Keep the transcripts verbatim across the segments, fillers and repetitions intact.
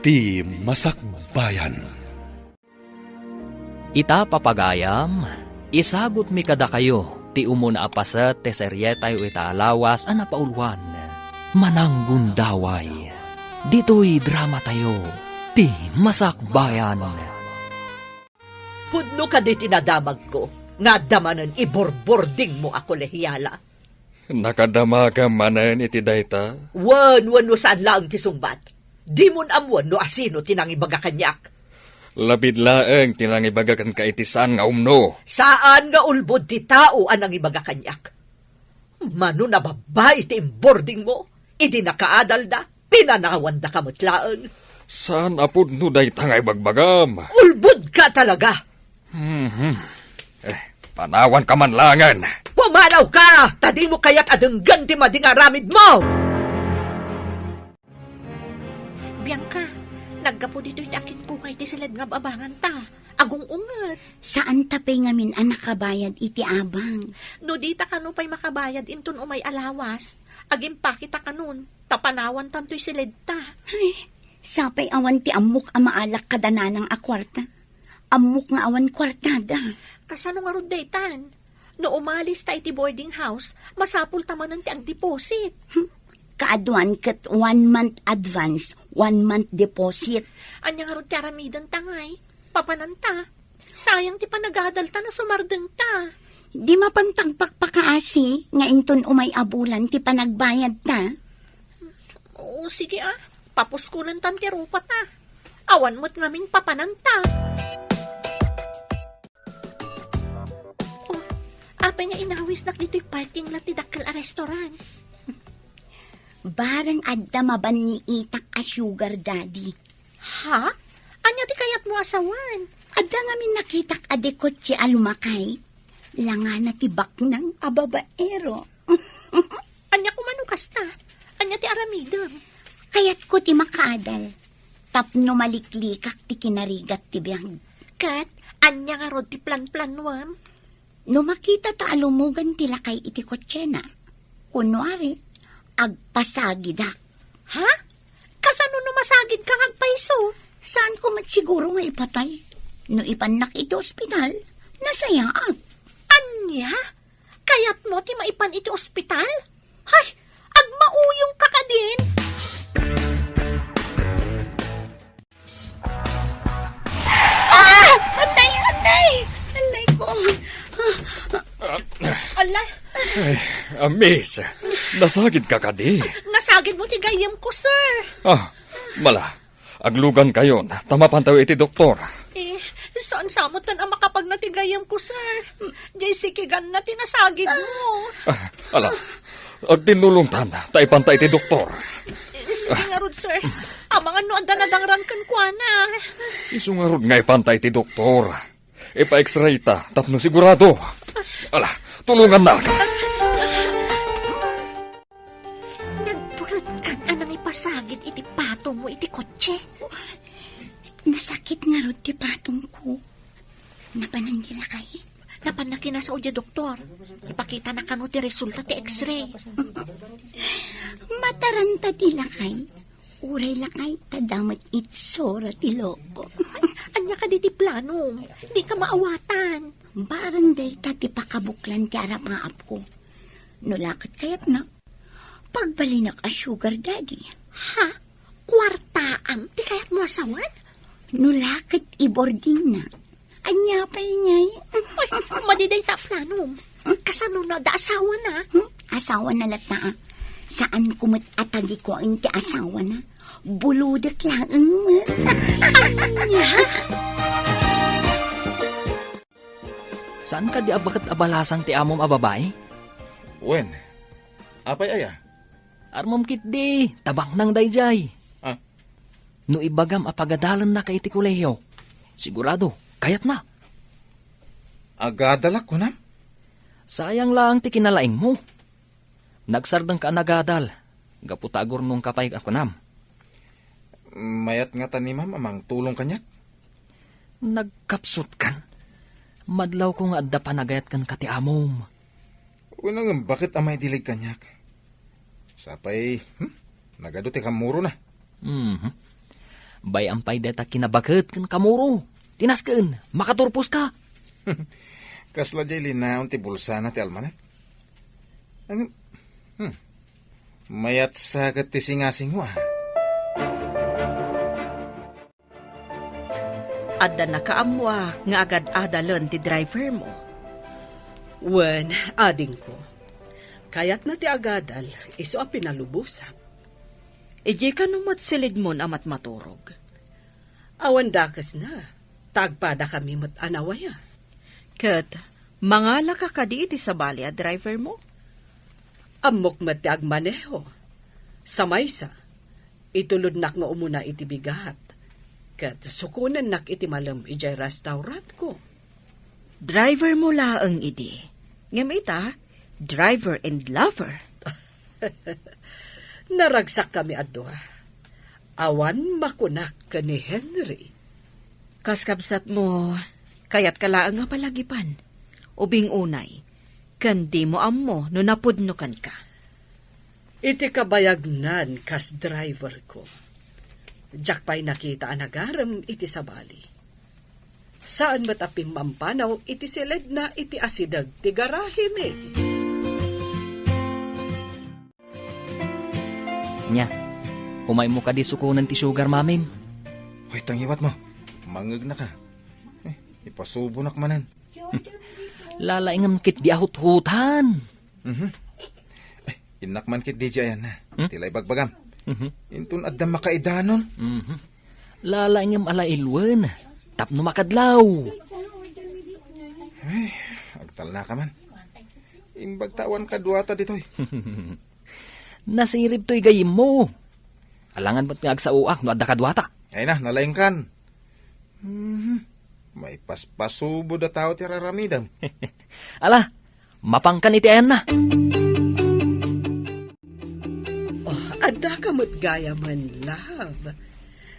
Ti Masakbayan. Ita, papagayam, isagutmi kadakayo ti umuna a paset ti serietayo ita a lawas a napauluan, Mananggundaway. Ditoy dramatayo, Ti Masakbayan. Pudno kadi ti nadamagko nga adda manen iborbordingmo a kolehiala? Nakadamagam manen iti dayta? Wen, wenno saan laeng ti sungbat. Dimon ammoen no asino ti nangibaga kaniak. Labid laeng ti nangibaga kenka iti saan nga umno. Saan nga ulbod ti tao a nangibaga kaniak. Mano a babbai ti imbordingmo, idi nakaadalda, pinanawandaka met laeng. Saan a pudno dayta nga ibagbagam. Ulbodka talaga! Mhm. Eh, panawanka man laengen. Pumanawka! Ta dimo kayat a denggen ti madi nga aramidmo! Bianca, naggapu ditoy ti akitkukay ti siled nga ababanganta. Agung-unget. Saanta pay ngamin a nakabayad iti abang. No dita kano pay makabayad inton umay a lawas, agimpakita kanon, ta panawantan toy siledta. Ay, sapay awan ti ammok a maalak kada nanang a kuarta. Ammok nga awan kuartada. Kasano ngarud daytan? No umalis ta iti boarding house, masapul ta manen ti agdeposit. Hmm. Kaaduan ket one month advance, one month deposit. Ania ngarud ti aramidenta ngay? Papananta. Sayang ti panagadalta no sumardengta. Di mapan tagpakpakaasi nga inton umay a bulan ti panagbayadta. O, sige, ah. Papuskulentan ti rupata. Awan met ngamin papananta. Oh, apay nga inawisnak ditoy parking lot ti dakkel a restaurant? Bareng adda mabanniitak a sugar daddy. Ha? Ania ti kayatmo a sawen? Adda ngamin nakitak a dekotse a lumakay. Langana ti baknang a babaero. Ania koma no kasta? Ania ti aramidem? Kayatko ti makaadal. Tapno maliklikak ti kinarigat ti biag. Ket ania ngarud ti planplanuem? No makita ta a lumugan ti lakay iti kotsena, kunwari, agpasagidak. Ha? Kasano no masagidka nga agpayso? Saanko met siguro nga ipatay. No ipannak iti ospital, nasayaat. Ania? Kayatmo ti maipan iti ospital? Hay, agmauyongka kadin? Ah! Anay, anay! Anay ko! Ala! Ay, ah, miss, nasagidka kadi? Nasagidmo ti gayyemko, sir. Ah, mala, aglugankayon, ta mapantayo iti doktor. Eh, saan sa met a makapagna ti gayyemko, sir? Jay sikiganna ti nasagidmo. Ah, ala, agtinnulongtan, ta ipanta iti doktor. Eh, sige ngarud, sir. Amangan no adda nadangran kenkuana. Isu ngarud nga ipanta iti doktor. Ipa-X-ray ta tapno sigurado. Ala, tulongannak. Nagturotkan a nangipasagid iti patongmo iti kotse. Nasakit ngarud ti patongko. Napanan ti lakay? Napanna kinasao diay doktor. Ipakitana kano ti resulta ti X-ray. Mataranta ti lakay. Uray lakay, ta adda met itsura ti loko. Ania kadi ti planom? Dika maawatan. Bareng dayta ti pakabuklan ti arapaapko. No la ket kayatnak, pagbalinak a sugar daddy. Ha? Kuartaam ti kayatmo a sawen? No la ket i-boardingna. Ania pay ngay? Ay, madi dayta a planom. Kasano no adda asawana? Hmm? Asawana latta, ah. Saanko met a tagikuen ti asawana. Bulodek laeng met. Ania? Saan kadi a baket a balasang ti amom a babai? Wen, apay aya? Armom ketdi, ta baknang daydiay. Ah. No ibagam a pagadalennaka iti kolehio, sigurado, kayatna. Agadalak, kunam? Sayang laeng ti kinalaingmo. Nagsardengka a nagadal, gapu ta agurnongka pay a kunam. Mayat ngata ni Ma'am a mangtulong kaniak? Nagkapsutkan. Madlawko nga adda panagayat kenka ti amom. Wen, ngem baket a maidilig kaniak? Sapay, hmm? Nagadu ti kammurona. Mhm. Bay-am pay dayta kinabaket ken kamuro. Tinasken, makaturposka. Kasla jay linaon ti bulsana ti almanak. Ang, hmm. Mayat sa ket ti singasing mo, ah. Adda nakaammoak nga agad-adalen ti driver mo. Wen, adingko. Kayatna ti agadal, isu a pinalubosak. Idiay kano met silidmon a matmaturog. Awan dakesna, ta agpadakami met a nawaya. Ket mangalaka kadi iti sabali a driver mo? Ammok met ti agmaneho. Sa maysa, itulodnak nga umuna iti bigat, ket sukonennak iti malem idiay restaurantko. Driver mo laeng idi. Ngem ita, driver and lover. Naragsakkami a dua. Awan makunak ken ni Henry. Kas kabsatmo, kayatka laeng a palagipan. Ubing unay, ken dimo ammo no napudno kenka. Iti kabayagnan kas driverko, diak pay nakita a nagarem iti sabali. Saan met a pimmampanaw iti siledna iti asideg ti garahemi. Nia, umaymo kadi sukonen ti sugar mamim? Hoy, tangiwat mo. Mangegnaka. Eh, ipasubonak manen. Lalaingem ketdi a huthutan. Mhm. Eh, innak man ketdi diay ayanna. Hmm? Ti la ibagbagam. Mhm. Inton adda makaidanon. Mhm. Lalaingem a la ilwen. Tapno makadlaw. Ay, agtalnaka man. Imbag ta awan kaduata ditoy. Nasirib toy gayyemmo. Alangan met nga agsaoak no adda kaduata. Ay na, nalaingkan. Mhm. Maipaspasubo da tao ti raramidem. Ala, mapangkan iti ayanna. Oh, adda ka met gayamen, love.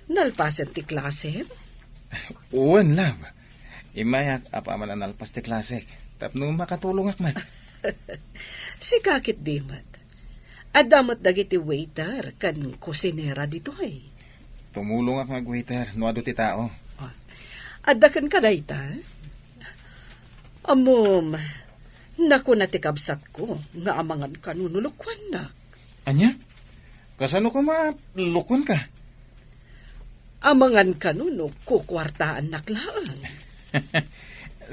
Nalpasen ti klasem? Wen, love. Immayak a paman a nalpas ti klasek. Tapno makatulongak met. Sika ketdi met. Adda met dagiti waiter ken kusinera ditoy. Tumulongak nga agwaiter no adu ti tao. Ah, adda kenka dayta? Ammom, nakuna ti kabsatko nga amangan kano no lokuannak. Ania? Kasano koma lokuanka? Amangan kano no kukuartaannak laeng.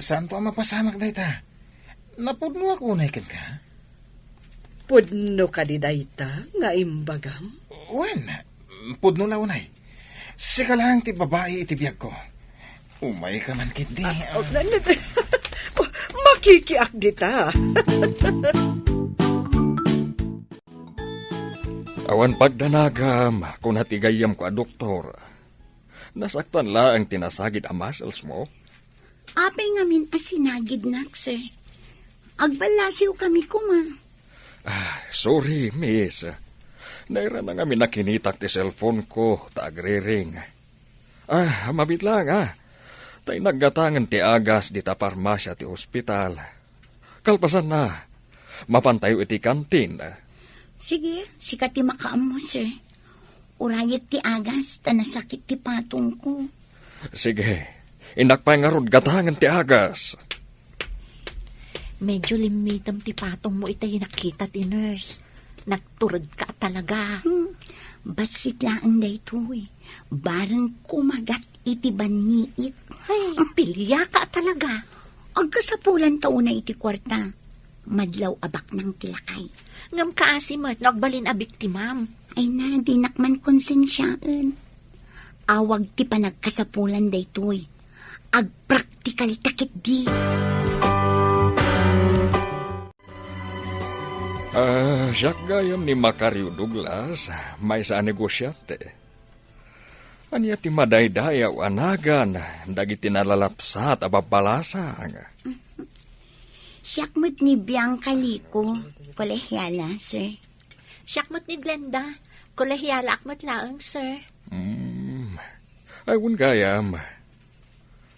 Saanto a mapasamak dayta? Napudnoak unay kenka? Pudno kadi dayta nga imbagam? Wen, pudno la unay. Sika laeng ti babai iti biagko. Umayka man ketdi. Ah, oh, na, na, oh, makikiak dita. Awan pagdanagam, kuna ti gayyemko a doktor. Nasaktan laeng ti nasagid a muscles mo. Apay ngamin a sinagidnak, sir? Agballasiw kami koma. Ah, sorry, miss. Nairana ngamin a kinitak ti cellphone ko ta agriring. Ah, mabiit lang, ah. Ta innak gatangen ti agas dita parmasia ti ospital. Kalpasanna, mapantayo iti kantin. Sige, sika ti makaammo, sir. Urayek ti agas, ta nasakit ti patongko. Sige, innak pay ngarud gatangen ti agas. Medyo limmitem ti patongmo itay nakita ti nurse. Nagturedka talaga. Hmm, bassit laeng daytoy. Bareng kumagat iti banniit. Ay, piliaka talaga. Agkasapulan ta unay iti kuarta. Madlaw a baknang ti lakay. Ngem kaasi met no agbalin a biktimam. Ay na, dinak man konsensiaen. Awag ti panagkasapulan daytoy. Agpraktikal ta ketdi. Ah, siak gayam ni Macario Douglas, maysa a negosiante. Ania ti madaydayaw a nagan dagiti nalalapsat a babbalasang? Siak met ni Bianca Lico, kolehiala, sir. Siak met ni Glenda, kolehialaak met laeng, sir. Hmm. Ay, wen gayam.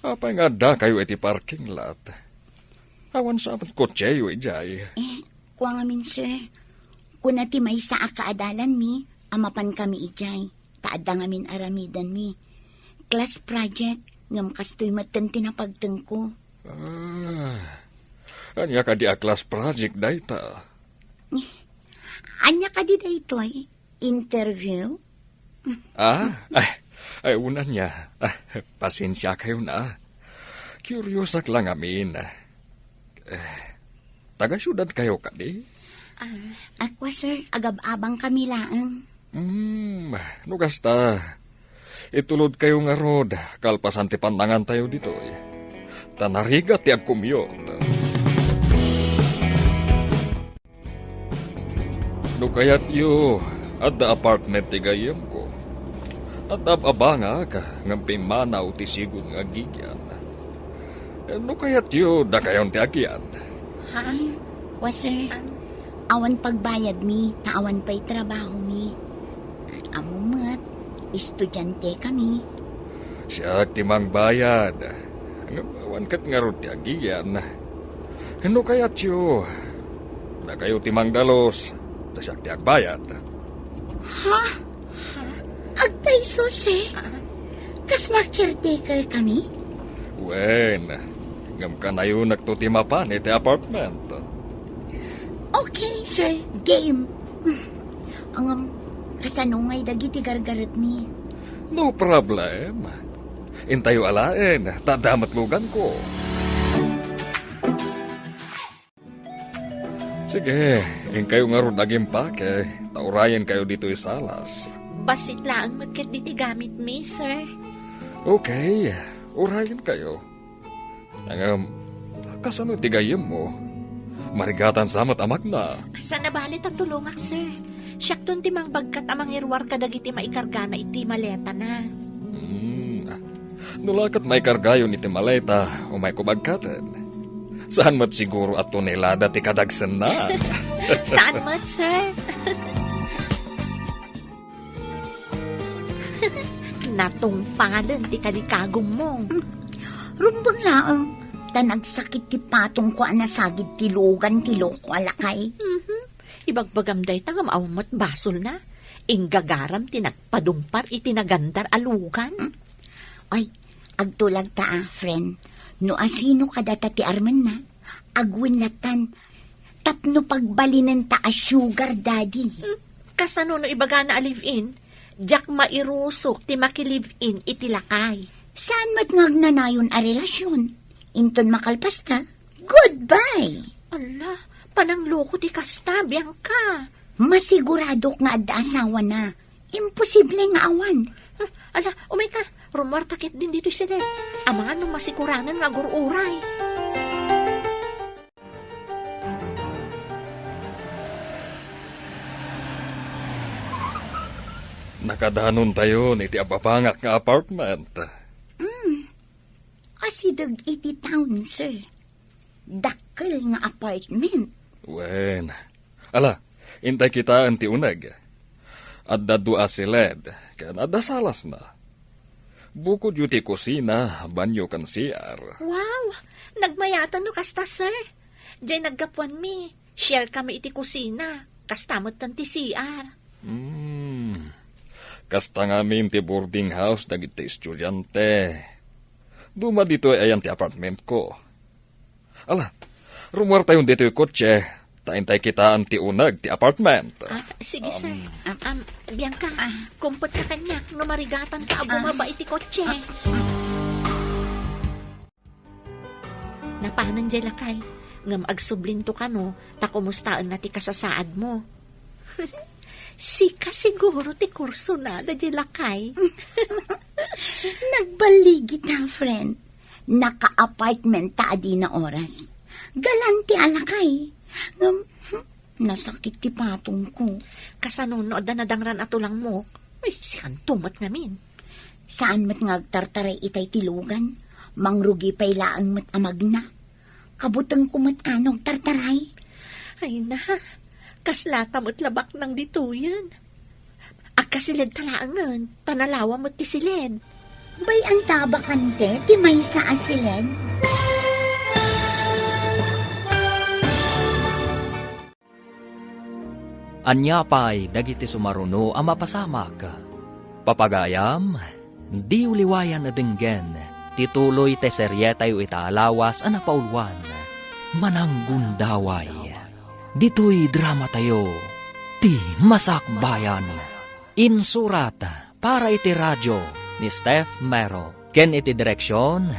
Apay nga addakayo iti parking lot? Awan sa met kotseo idiay. Eh, kua ngamin, sir. Kuna ti maysa a kaadalanmi a mapan kami idiay. ta adda ngamin aramidenmi. Class project, ngem kastoy metten ti napagtengko. Ah, ania kadi a class project dayta? Ania kadi daytoy? Interview? Ah, ay, ay, unan niya. Ah, pasensiakayon, ah. Curiousak lang amin. Eh, taga-siudad kayo kadi? Ah, ako, sir, agab-abang kami laeng. Hmm, no kasta, itulod kayo ngarud, kalpasan ti pannangan tayo ditoy. Ta narigat ti agkumyot. No kayatyo, adda apartment ti gayyemko. Adda ab-abangak, ngem pimmanaw ti sigud nga agigian. No kayatyo, dakayon ti agian. Ha? Wa, sir. Awan pagbayadmi, ta awan pay trabahomi. Ammo met, estudiante kami. Siak ti mangbayad. Ngem awan ket ngarud ti agian. No kayatyo, dakayo ti mangdalus, ta siak ti agbayad. Ha? Agpayso, sir? Kasla caretaker kami? Wen, ngem kanayonakto ti mapan iti apartment. Okay, sir. Game. Ngem, kasano ngay dagiti gargaretmi? No problem. Intayo alaen, ta adda met luganko. Sige, inkayo ngarud agimpake, ta urayenkayo ditoy salas. Bassit laeng met ketdi ti gamitmi, sir. Okay, urayenkayo. Ngem, kasano ti gayyemmo? Marigatan sa met a magna. Saan a bale ta tulongak, sir. Siakton ti mangbagkat a mangiruar kadagiti maikargana iti maletana. Hmm. No la ket maikargayon iti maleta, umayko bagkaten. Saan met siguro a tonelada ti kadagsenna. Saan met, sir? Natungpalen ti kalikagummo. Rumbeng laeng, ta nagsakit ti patongko a nasagid ti lugan ti loko a lakay. Mhm. Ibagbagam dayta ngem awan met basolna. Inggagaram ti nagpadumpar iti nagandar a lugan. Ay, agtulagta a, friend. No asino kadata ti armenna, agwen lattan tapno pagbalinenta a sugar daddy. Hmm, kasano no ibagana a live-in? Diak mairusok ti maki-live-in iti lakay. Saan met nga agnanayon a relasyon? Inton makalpasta, goodbye! Ala, panangloko ti kasta, Bianca. Masiguradok nga adda asawana. Imposible nga awan. Ala, umayka. Rummuarta ketdin ditoy siled. Amangan no masikuranen nga agur-uray. Nakadanontayon iti ababangak nga apartment. Mm. Asideg iti town, sir. Dakkel nga apartment. Wen. Ala, intay kitaen ti uneg. Adda dua a siled, ken adda salasna. Bukodyo ti kusina, banyo, ken C R. Wow! Nagmayatan no kasta, sir. Diay naggapuanmi, share kami iti kusina. Kasta metten ti C R. Hmm. Kasta ngamin ti boarding house dagiti estudiante. Duma ditoy ayan ti apartmentko. Ala, rummuartayon ditoy kotse, ta intay kitaen ti uneg ti apartment. Ah, sige, sir. Um, Am, Bianca, kumpetka kaniak no marigatanta a bumaba iti kotse. Napanen diay lakay, ngem agsublinto kano ta kumustaenna ti kasasaadmo. Sika siguro ti kursonada diay lakay. Nagballigita, friend. Naka-apartment ta adina oras. Galante a lakay. Ngem, hmm, nasakit ti patongko. Kasano no adda nadangran a tulangmok? Ay, sikanto met ngamin. Saan met nga agtartaray itay ti lugan? Mangrugi pay laeng met a magna. Kabutengko met a no agtartaray. Ay na, kaslata met la baknang ditoyen. Agkasiled ta laengen, ta nalawa met ti siled. Bay-anta a bakante ti maysa a siled? Ania pay dagiti sumaruno a mapasamak? Papagayam, diyo liwayan a denggen ti tuloy ti serietayo ita a lawas a napauluan, Mananggundaway. Ditoy dramatayo, Ti Masakbayan. Insurat para iti radio ni Steph Mero ken iti direksion,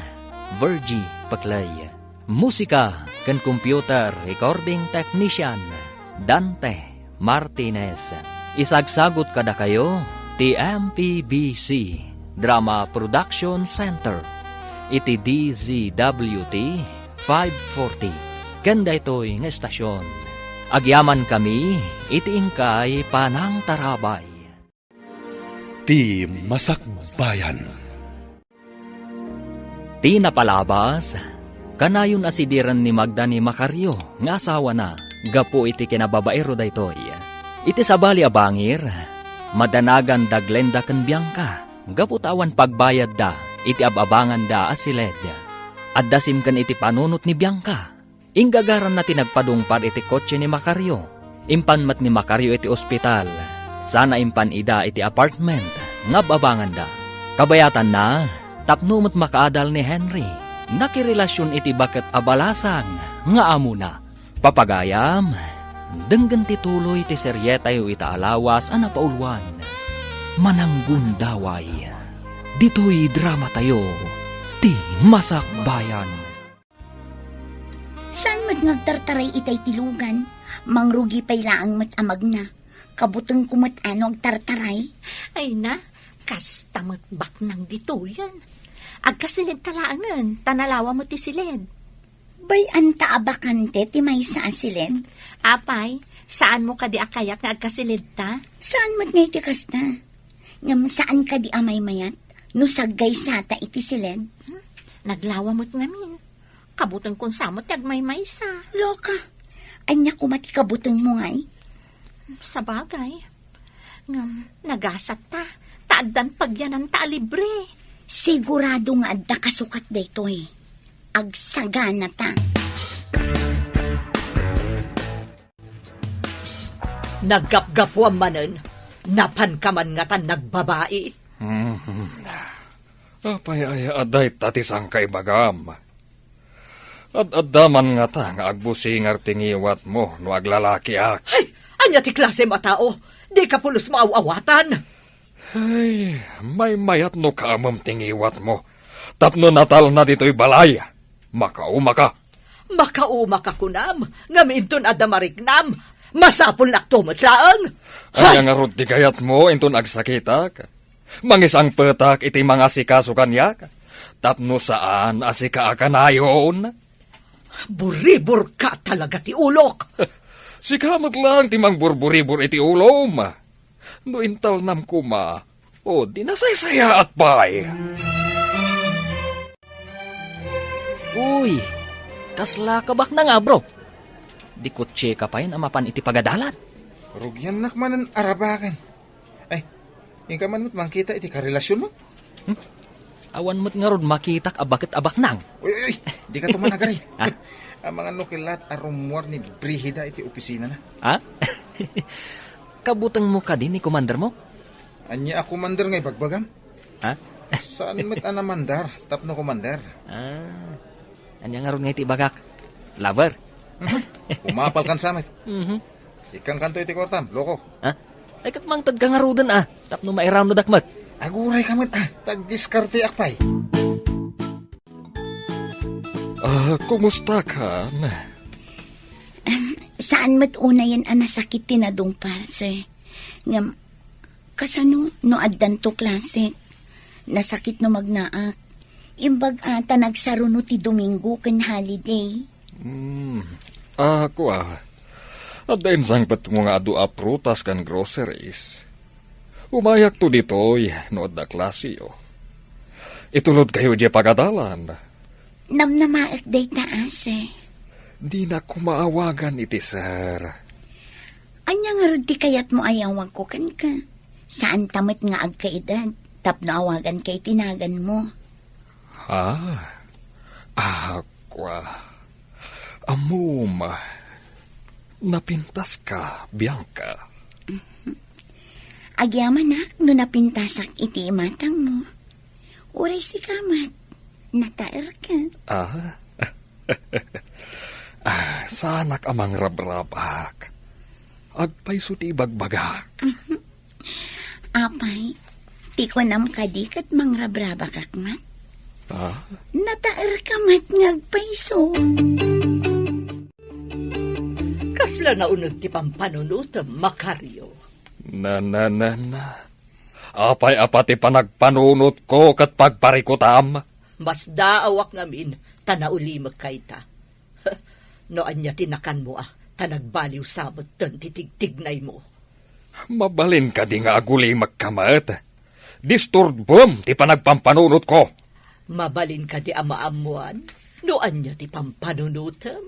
Virgie Peclay. Musika ken computer recording technician, Dante Martinez. Isagsagut kadakayo ti M P B C Drama Production Center iti D Z W T five forty ken daytoy nga estasion. Agyamankami iti inkay panangtarabay. Ti Masakbayan. Ti napalabas, kanayon a sidiren ni Magda ni Macario nga asawana gapu iti kinababaero daytoy. Iti sabali a bangir, madanaganda Glenda ken Bianca gapu ta awan pagbayadda iti ab-abanganda a siled. Adda simken iti panunot ni Bianca. Inggagaranna ti nagpadungpar iti kotse ni Macario. Impan met ni Macario iti ospital, sana impan ida iti apartment nga ab-abanganda. Kabayatanna, tapno met makaadal ni Henry, nakirelasion iti baket a balasang nga amona. Papagayam, denggen ti tuloy ti serietayo ita a lawas a napauluan, Mananggundaway. Ditoy dramatayo, Ti Masakbayan. Saan met nga agtartaray itay ti lugan? Mangrugi pay laeng met a magna. Kabutengko met a no agtartaray. Ay na, kasta met baknang ditoyen. Agkasiled ta laengen, ta nalawa met ti siled. Bay-an ta a bakante ti maysa a siled? Apay, saan mo kadi a kayat nga agkasiled ta? Saan met nga iti kasta? Ngem saan kadi a maymayat no saggaysa ta iti siled? Hmm, naglawa met ngamin. Kabutengkon sa met ti agmaymaysa. Loka, ania koma ti kabutengmo ngay? Sabagay. Ngem nagasat ta, ta addan pagyananta a libre. Sigurado nga adda kasukat daytoy. Agsagana ta. Naggapgapuam manen, napanka man ngatan nagbabai. Hmm. Apay aya a dayta ti sangkaibagam? Ad-adda man ngata nga agbusingar ti ngiwatmo no aglalakiak. Ay, ania ti klasem a tao? Dika pulos maaw-awatan. Ay, maymayat no kaamem ti ngiwatmo tapno natalna ditoy balay. Makaumaka. Makaumaka kunam, ngem inton adda mariknam, masapulnakto met laeng. Ania ngarud ti kayatmo inton agsakitak? Mangisangpetak iti mangasikaso kaniak, tapno saan a sika a kanayon? Buriburka talaga ti ulok. Sika met laeng ti mangburburibur iti ulom. No intalnam koma, o di nasaysayaat pay. Uy, kasla kabaknang, bro. Di kotseka pay a mapan iti pagadalan. Rugiannak manen arabaken. Ay, inka man met mangkita iti karelasionmo? Hmm? Awan met ngarud makitak a baket a baknang. Uy, uy, uy, dika tumanagari. Ha? Amangan no kellat a rummuar ni Brigida iti opisinana. Ha? Kabutengmo kadi ni komandermo? Ania a komander nga ibagbagam? Ha? Saan met a namandar tapno komander? Ah. Ania ngarud nga iti ibagak? Lover? Mhm. Umapalkan sa met. Mhm. Ikkankanto iti kuartam, loko. Ha? Ay, ket mangtedka ngaruden a, tapno mairamnodak met. Agurayka met a, ta agdiskarteak pay. Ah, kumusta kan? Em, saan met unayen a nasakit ti nadungpar, sir. Ngem, kasano no addanto klase? Nasakit no magnaak. Imbag a ta nagsaruno ti Domingo ken holiday. Hmm. Ah, kua. Adda insangpetmo nga adu a prutas ken groceries. Umayakto ditoy no adda klaseyo. Itulodkayo diay pagadalan. Namnamaek dayta a, sir. Dinak koma awagan iti sir. Ania ngarud ti kayatmo a yawagko kenka? Saanta met nga agkaedad tapno awaganka iti naganmo. Ha? Ah, kua. Ammom, napintaska, Bianca. Agyamanak no napintasak iti imatangmo. Uray sika met, nataerka. Ah? Ah, saanak a mangrabrabak. Agpayso ti ibagbagak. Apay, ti kunam kadi ket mangrabrabakak met? Ah? Nataerka met nga agpayso. Kasla nauneg ti pampanunotem, Macario. Na, na, na, na. Apay a pati panagpanunotko ket pagparikutam? Masdaawak ngamin ta naulimekka ita. No ania ti nakanmo a, ta nagbaliw sa metten ti tigtignaymo. Mabalin kadi nga agulimekka met? Disturbem ti panagpampanunotko. Mabalin kadi a maammuan no ania ti pampanunotem?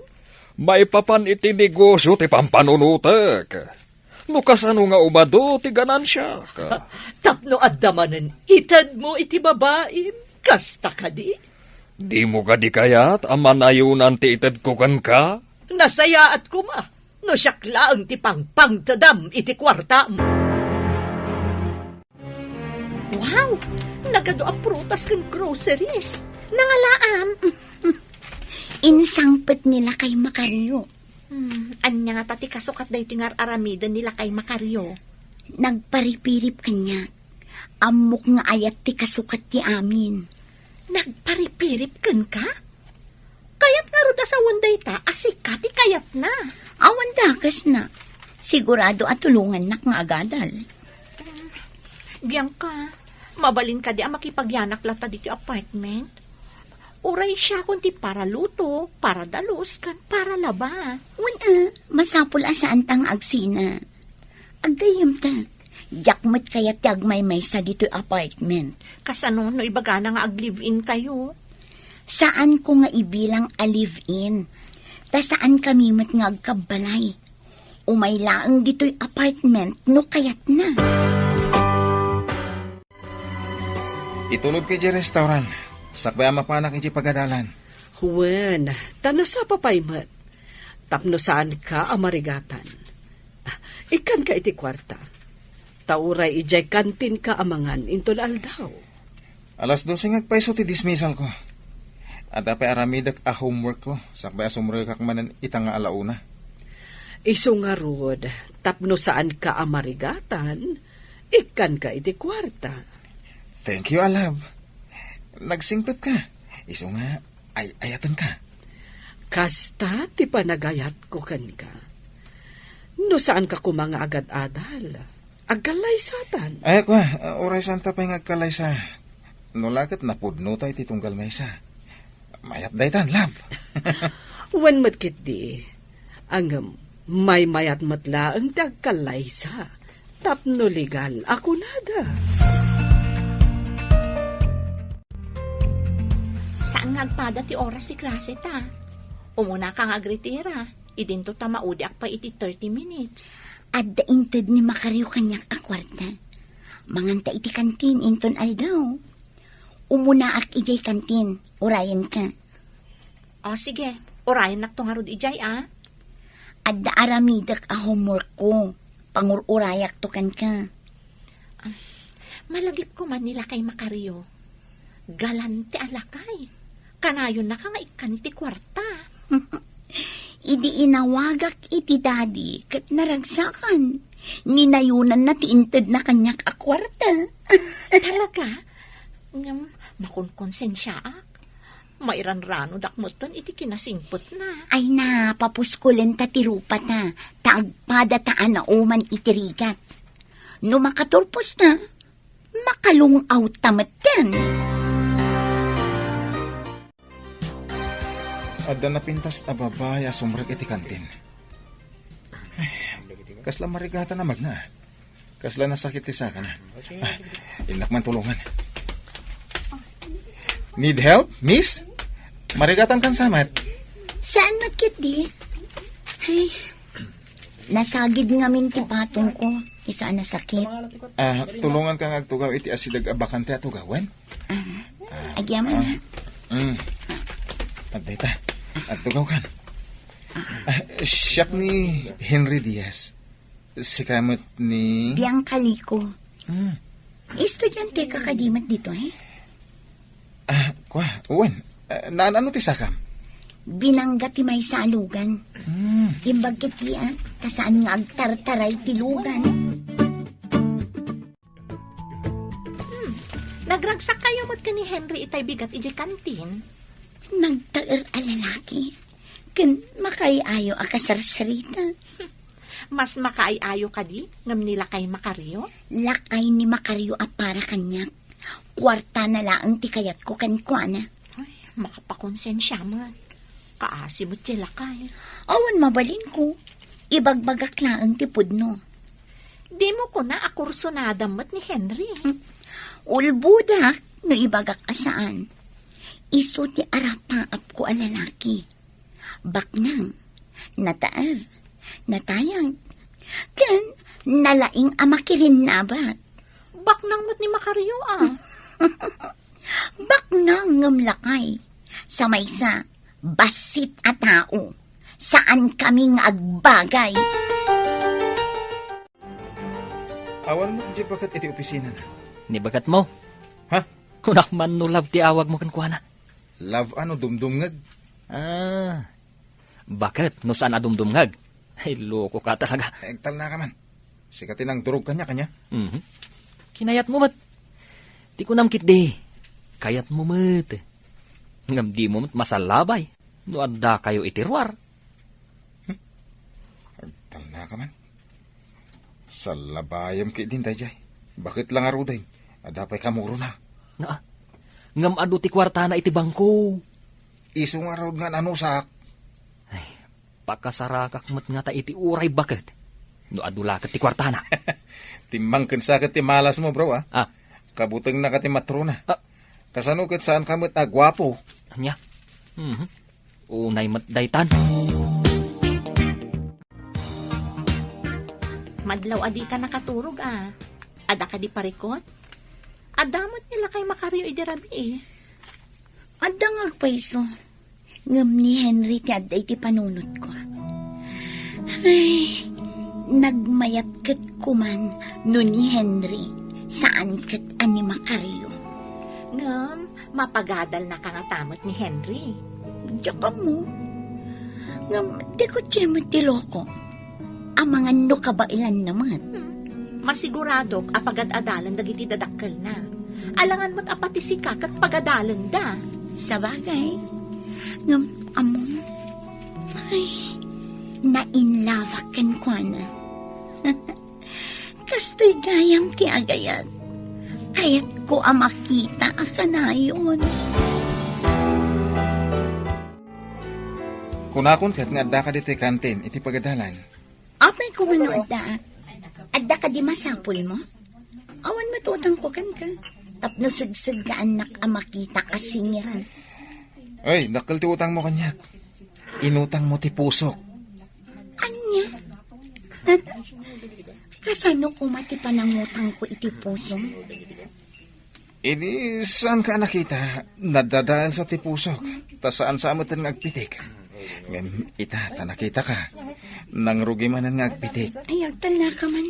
Maipapan iti negosio ti pampanunotek. No kasano nga umadu ti ganansiak? Tapno adda manen itedmo iti babaim, kasta kadi? Dimo kadi kayat a manayonan ti itedko kenka? Nasayaat koma no siak laeng ti pangpangtedam iti kuartam. Wow! Nagadu a prutas ken groceries. Nangalaam. Insangpet ni Lakay Macario. Hmm, ania ngata ti kasukat daytoy nga ar-aramiden ni Lakay Macario? Nagparipirip kaniak. Ammok nga ayat ti kasukat ti amin. Nagparipirip kenka? Kayat ngarud a sawen dayta a sika ti kayatna. Awan dakesna. Sigurado a tulongannak nga agadal. Bianca, mabalin kadi a makipagyanak latta ditoy apartment? Uray siakon ti paraluto, paradalus, ken paralaba. Wen a, masapul a saanta nga agsina. Aggayyemta, diak met kayat ti agmaymaysa ditoy apartment. Kasano no ibagana nga ag-live-in kayo? Saanko nga ibilang a live-in. Ta saankami met nga agkabbalay. Umay laeng ditoy apartment no kayatna. Itulodka idiay restaurant. Sakbay a mapanak idiay pagadalan. Wen, ta nasapa pay met. Tapno saanka a marigatan. Ah, ikkanka iti kuarta. Ta uray idiay kantinka a mangan inton aldaw. Alas dose nga agpayso ti dismissal ko. Adda pay aramidek a homework ko, sakbay a sumrekak manen ita nga alauna. Isu ngarud, tapno saanka a marigatan, ikkanka iti kuarta. Thank you, a love. Nagsingpet ka. Isu nga, ay-ayaten ka. Kasta ti panagayatko kenka. No saanka koma nga agad-adal, agkallaysatan. Ay, kua, uray santa pay nga agkallaysa. No la ket napudnota iti tunggal maysa. Mayat daytan, love. Wen met ketdi. Ngem, maymayat met laeng ti agkallaysa. Tapno legal a kunada. Saan nga agpada ti oras ti klase ta? Umunaka nga agretira. Idinto ta maudiak pay iti thirty minutes. Adda inted ni Macario kaniak a kuarta. Manganta iti kantin inton aldaw. Umunaak idiay kantin, urayenka. O, sige, urayennakto ngarud idiay, a. Adda aramidek a homework ko. Pangur-urayakto kenka. Ah, malagipko man ni Lakay Macario. Galante a lakay. Kanayonnaka nga ikkan iti kuarta. Idi inawagak iti daddy ket naragsakan, ninayonanna ti intedna kaniak a kuarta. Talaga? Ngem, makonkonsensiaak. Mairanranodak metten iti kinasingpetna. Ay na, papuskolenta ti rupata, ta agpadata a nauman iti rigat. No makaturposta, makalung-awta metten. Adda napintas a babai a sumrek iti kantin. Ay, kasla marigatan a magna. Kasla nasakit ti sakana. Ah, innak man tulongan. Need help, miss? Marigatan kan samat? Saan met ketdi? Ay, nasagid ngamin ti patong ko. Isu a nasakit. Ah, tulongan ka nga agtugaw iti asideg a bakante a tugawen? Ah, agyaman, ah. Mm. Adda ita. Agtugaw kan. Ah, siak ni Henry Diaz. Sika met ni Bianca Lico. Hmm. Estudiante ka kadi met ditoy? Ah, kua, wen. Ah, naan-ano ti sakam? Binangga ti maysa a lugan. Hmm. Imbag ket di, ah, ta saan nga agtartaray ti lugan. Hmm. Nagragsakkayo met ken ni Henry itay bigat idiay kantin? Nagtaer a lalaki. Ken makaay-ayo a kasarsarita. Mas makaay-ayo kadi ngem ni lakay Macario? Lakay ni Macario a para kaniak. Kuartana laeng ti kayatko kenkuana. Ay, makapakonsensia man. Kaasi met ti lakay. Awan mabalinko. Ibagbagak laeng ti pudno. Dimo kuna a kursunada met ni Henry? Hmm. Ulbodak no ibagak a saan. Isu ti arapaapko a lalaki. Baknang, nataer, natayag, ken nalaing a makirinnabat. Baknang met ni Macario, ah. Baknang ngem lakay. Sa maysa, bassit a tao. Saan kami nga agbagay. Awan met di baket iti opisinana. Ni baketmo? Ha? Kunak man no love ti awagmo kenkuana. Love a no dumdumngeg? Ah, baket no saan a dumdumngeg? Ay, loko ka talaga. Agtalna ka man. Sika ti nangdurog kaniak, ania? Mhm. Kinayatmo met. Ti kunam ketdi, kayatmo met. Ngem dimo met masallabay no addakayo iti ruar. Hmm? Agtalna ka man. Sallabayem ketdin daydiay. Baket la ngaruden, adda pay kamurona. Naa, ngem adu ti kuartana iti bangko. Isu ngarud nga nanusak. Ay, pakasarakak met ngata iti uray baket no adu la ket ti kuartana. Timmangken sa ket ti malasmo, bro, ah. Ah. Kabutengna ka ti matrona. Ah. Kasano ket saan ka met a guapo? Ania? Mhm. Unay met daytan. Madlaw a dika nakaturog, a. Adda kadi parikut? Adda met ni lakay Macario idi rabii. Adda nga agpayso. Ngem ni Henry ti adda iti panunotko. Ay, nagmayat ket kuman no ni Henry, saan ket a ni Macario. Ngem, mapagadalnaka ngata met ni Henry. Diak ammo. Ngem, ti kutse met ti loko. Amangan no kabaelanna met. Hmm. Masiguradok a pagad-adalen dagiti dadakkelna. Alangan met a pati sika ket pagadalenda. Sabagay. Ngem, ammo, ay, nainlabak kenkuana. Kastoy gayam ti agayat. Kayatko a makita a kanayon. Kunakon ket nga addaka ditoy kantin iti pagadalan. Apay ko man no addaak? Adda kadi masapulmo? Awan met utangko kenka. Tapno segseggaannak a makita a singiran. Ay, dakkel ti utangmo kaniak. Inutangmo ti pusok. Ania? Kasano koma ti panangutangko iti pusom? Idi saanka a nakita, nadadaelsa ti pusok, ta saan sa a metten nga agpitik. Ngem ita, ta nakitaka, nangrugi manen nga agpitik. Ay, agtalnaka man.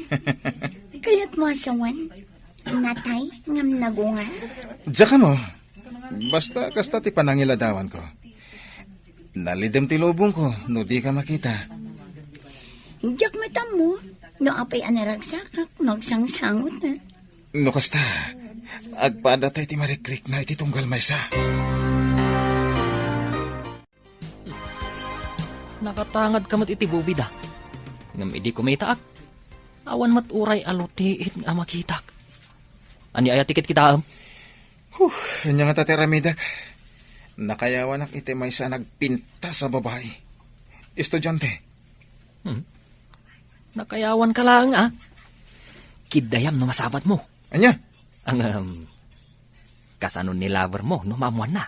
Kayatmo a sawen? Natay ngem nagungar? Diak ammo. Basta kasta ti panangiladawanko. Nalidem ti lubongko no dika makita. Diak met ammo no apay a naragsakak no agsangsangot. No kasta, agpaadda tay ti marikrikna iti tunggal maysa. Nakatangadka met iti bubida. Ngem idi kumitaak, awan met uray a lutiit nga makitak. Ania aya ti kitkitaem? Huh, ania ngata ti aramidek? Nakayawanak iti maysa a nagpintas a babai. Estudiante. Hmm. Nakayawanka laeng, a. Kiddayam no masabatmo. Ania? Ngem, kasano ni lovermo no maammoanna?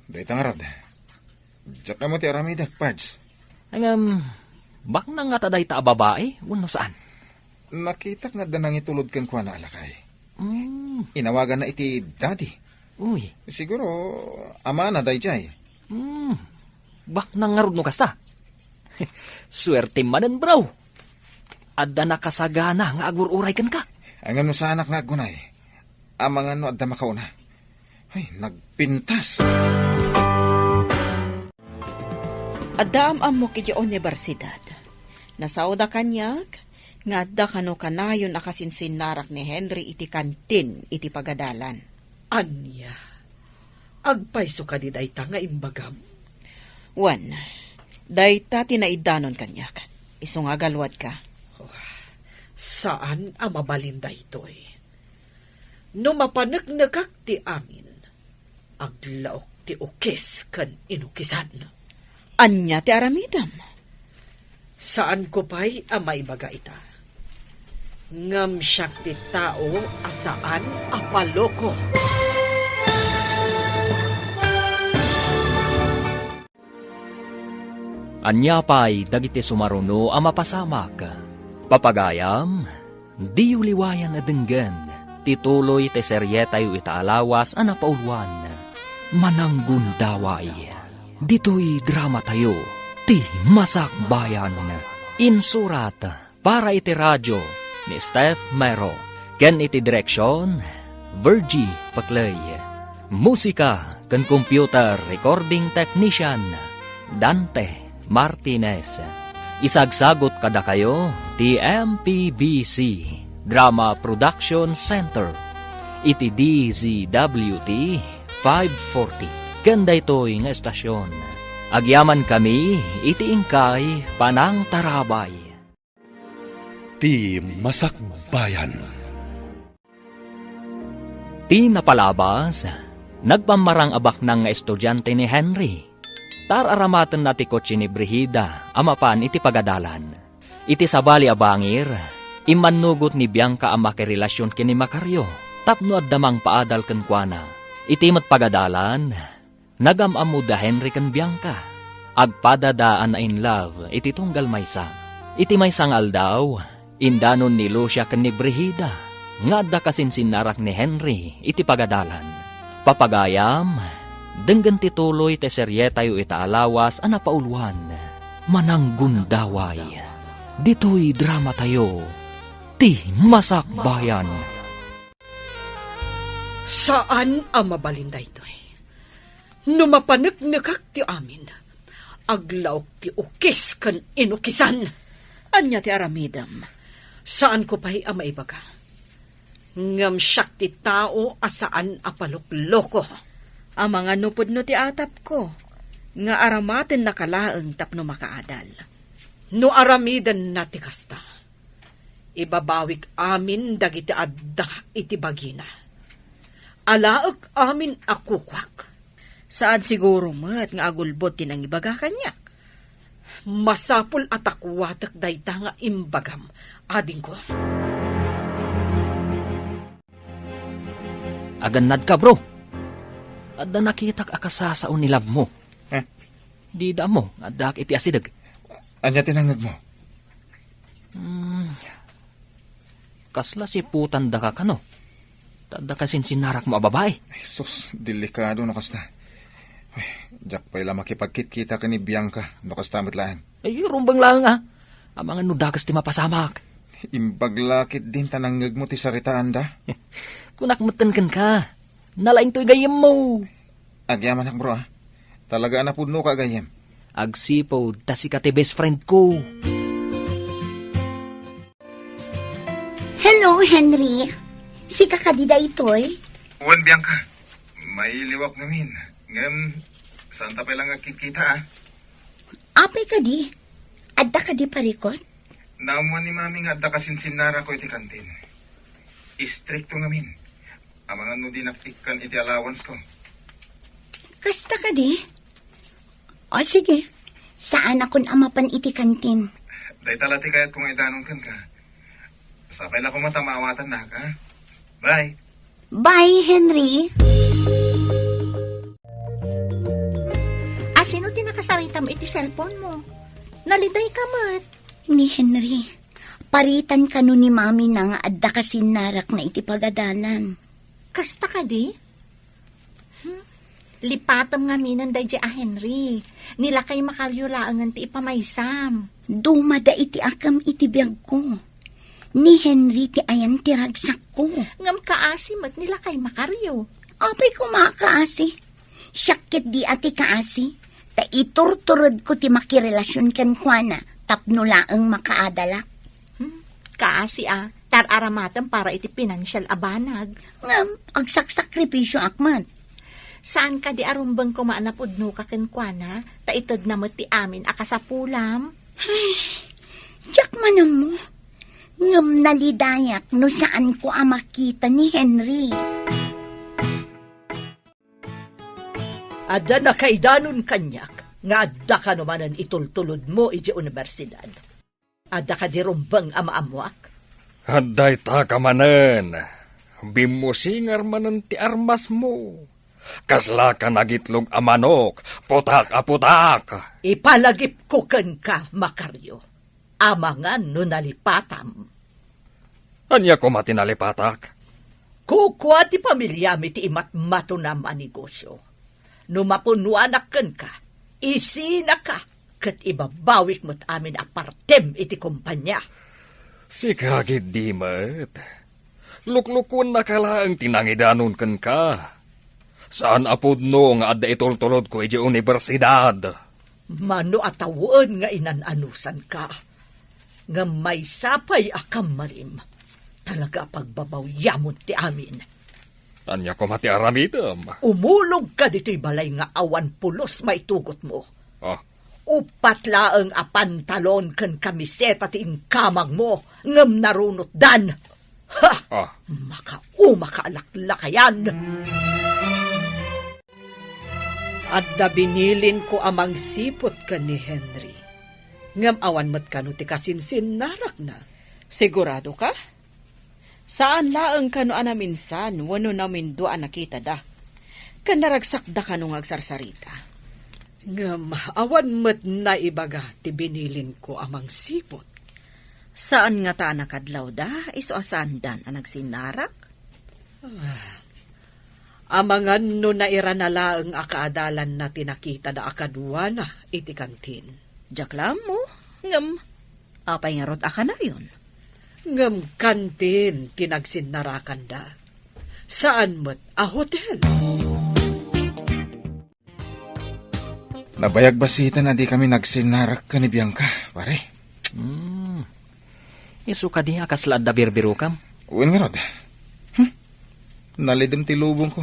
Dayta ngarud. Diak ammo ti aramidek, Pards. Ngem, baknang ngata dayta a babai, wenno saan? Nakitak nga adda nangitulod kenkuana a lakay. Mm. Inawaganna iti daddy. Uy. Siguro, amana daydiay. Mm. Baknang ngarud no kasta. Suerte manen, bro. Adda nakasagana nga agur-uray kenka. Ngem no saanak nga aggunay, amangan no adda makauna. Ay, nagpintas. Adda am-ammok iti universidad. Nasaoda kaniak nga adda kano kanayon a kasinsinnarak ni Henry iti kantin iti pagadalan. Ania? Agpayso kadi dayta nga imbagam? Wen, dayta ti naidanon kaniak. Isu nga agaluadka. Oh, saan a mabalin daytoy. No mapaneknekak ti amin, aglaok ti ukis ken inukisan. Ania ti aramidem? Saanko pay a maibaga ita. Ngem siak ti tao a saan a paloko. Ania pay dagiti sumaruno a mapasamak? Papagayam, diyo liwayan a denggen ti tuloy ti serietayo ita a lawas a napauluan, Mananggundaway. Ditoy dramatayo, ti Masakbayan. Insurat para iti radio ni Steph Mero, ken iti direksion, Virgie Paclay. Musika ken computer recording technician, Dante Martinez. Isagsagut kadakayo ti M P B C Drama Production Center iti D Z W T five forty. Ken daytoy nga estasion, agyamankami iti inkay panangtarabay. Ti Masakbayan. Ti napalabas, nagpammarang a baknang nga estudiante ni Henry. Taar-aramatenna ti kotse ni Brigida a mapan iti pagadalan. Iti sabali a bangir, immannugot ni Bianca a makirelasion ken ni Macario tapno adda mangpaadal kenkuana. Iti met pagadalan, nagam-ammo da Henry ken Bianca. Agpadada a na-in love iti tunggal maysa. Iti maysa nga aldaw, indanon ni Lucia ken ni Brigida nga adda kasinsinnarak ni Henry iti pagadalan. Papagayam, denggen ti tuloy ti serietayo ita a lawas a napauluan, Mananggundaway. Ditoy dramatayo, ti Masakbayan. Saan a mabalin daytoy. No mapaneknekak ti amin, aglaok ti ukis ken inukisan. Ania ti aramidem? Saanko pay a maibaga. Ngem siak ti tao a saan a palokloko. Amangan no pudno ti atapko, nga aramatennaka laeng tapno makaadal. No aramidenna ti kasta, ibabawik amin dagiti adda iti bagina. Alaek amin a kukuak. Saan siguro met nga agulbod ti nangibaga kaniak. Masapul a takuatek dayta nga imbagam, adingko. Agannadka, bro. Adda nakitak a kasasao ni love mo. Eh? Dida ammo nga addaak iti asideg. Ania ti nangngegmo? Hmm. Kasla siputandaka kano? Ta adda kasinsinnarakmo a babai? Ay, sus, delikado no kasta. Ay, diak pay la makipagkitkita ken ni Bianca no kasta met laeng. Ay, rumbeng laeng, a. Amangan no dakes ti mapasamak. Imbag la ketdin ta nangngegmo ti saritaanda. Kunak metten kenka. Nalaingtoy gayyemmo. Agyamanak, bro, a. Talaga a napudnoka a gayyem. Agsipud ta sika ti best friend ko. Hello, Henry. Sika kadi daytoy? Wen, Bianca. Mailiwak ngamin. Ngem, saanta pay la nga agkitkita, a. Apay kadi? Adda kadi parikut? Naammuan ni Mami nga adda kasinsinnarako iti kantin. Istrikto ngamin. Amangan no dinak ikkan iti allowance ko. Kasta kadi? O, sige. Saanakon a mapan iti kantin. Dayta la ti kayatko nga idanon kenka. Sapay la koma ta maawatannak, a? Bye. Bye, Henry. Asino ti nakasaritam iti cellphone mo? Nalidayka met. Ni Henry, paritan kano ni Mami na nga adda kasinnarakna iti pagadalan. Kasta kadi? Hmm? Lipatem ngaminen daydi a Henry. Ni lakay Macario laengen ti ipamaysam. Dumada iti akem iti biagko. Ni Henry ti ayan ti ragsakko. Ngem kaasi met ni lakay Macario. Apay koma a kaasi? Siak ketdi a ti kaasi. Ta iturturedko ti makirelasion kenkuana tapno laeng makaadalak. Hmm, kaasi a, tar-aramatem para iti pinansial a banag. Ngem, agsaksakripisioak met. Saan kadi a rumbeng koma a napudnoka kenkuana, ta itedna met ti amin a kasapulam? Ay, diak man ammo. Ngem nalidayak no saanko a makita ni Henry. Adda nakaidanon kaniak nga adda kano manen itultulodmo idiay universidad. Adda kadi rumbeng a maammoak? Adda ita ka manen. Bimmusingar manen ti armasmo. Kasla ka nagitlog a manok, putak a putak. Ipalagipko kenka, Macario. Amangan no nalipatam. Ania koma ti nalipatak? Kukua ti pamiliam iti imatmatonam a negosio. No mapunnoanak kenka, isinaka ket ibabawik met amin a partem iti kompania. Sika ketdi met. Luklukuennaka laeng ti nangidanon kenka. Saan a pudno nga adda itultulodko idiay universidad. Mano a tawen nga inan-anusanka. Ngem maysa pay a kammalim, talaga a pagbabawyamon ti amin. Ania koma ti aramidem? Umulogka ditoy balay nga awan pulos maitugotmo. Ah. Uppat laeng a pantalon ken kamiseta ti inkamangmo, ngem narunotdan. Ha! Ah. Makaumaka a laklakayan! Adda binilinko a mangsiput ken ni Henry. Ngem awan met kano ti kasinsinnarakna. Sigurado ka? Saan laeng kano a naminsan wenno namindua a nakitada. Ken naragsakda kano nga agsarsarita. Ngem awan met naibaga ti binilinko a mangsiput. Saan ngata a nakadlawda, isu a saandan a nagsinnarak? Ah, amangan no nairana laeng a kaadalanna ti nakitada a kaduana iti kantin. Diak la ammo, ngem apay ngarud a kanayon? Ngem kantin ti nagsinarakanda. Saan met a hotel. Nabayag bassit a dikami nagsinnarak ken ni Bianca, pare. Hmm. Isu kadi a kasla adda birbirokam? Wen ngarud. Hmm. Nalidem ti lubongko.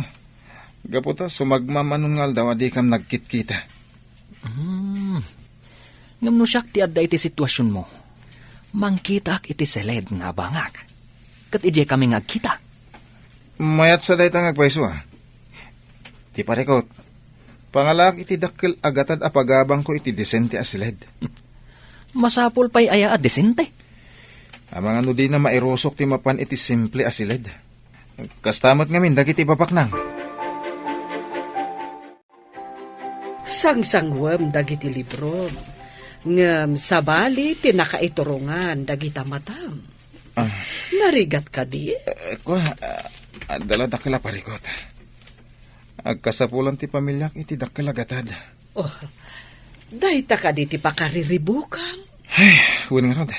Gapu ta sumagmamano nga aldaw a dikam nagkitkita. Hmm. Ngem no siak ti adda iti situasionmo, mangkitaak iti siled nga abangak. Ket idiay kami nga agkita. Mayat sa dayta nga agpayso, a. Ti parikot, pangalaak iti dakkel a gatad a pagabangko iti disente a siled. Masapul pay aya a disente? Amangan no dina mairusok ti mapan iti simple a siled. Kasta met ngamin dagiti babaknang. Sangsanguem dagiti librom, ngem sabali ti nakaiturongan dagita matam. Ah. Narigat kadi? Eh, kua, ah, adda la dakkel a parikot. Agkasapulan ti pamiliak iti dakkel a gatad. Oh, dayta kadi ti pakariribukam? Ay, wen ngarud.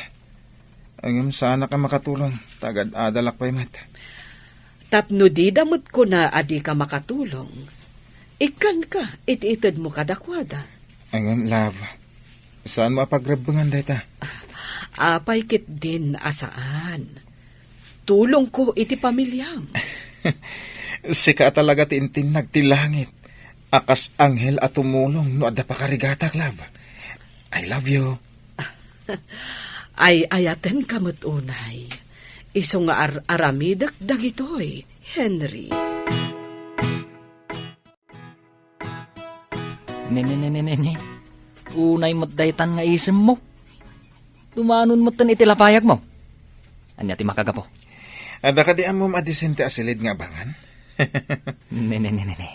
Ngem saanak a makatulong, ta agad-adalak pay met. Tapno dida met kuna a dika makatulong, ikkanka iti itedmo kadakuada. Ngem, love, saanmo a pagrebbengan dayta? Apay ketdin a saan? Tulongko iti pamiliam. Sika a talaga ti intinnag ti langit a kas anghel a tumulong no adda pakarigatak, love. I love you. Ay-ayatenka met unay. Isu nga ar-aramidek dagitoy, Henry. Ne, ne, ne, ne, ne, ne. Unay met daytan nga isemmo. Dumanon metten iti lapayagmo. Ania ti makagapu? Adda kadi ammom a disente a siled nga abangan? Ne, ne, ne, ne, ne.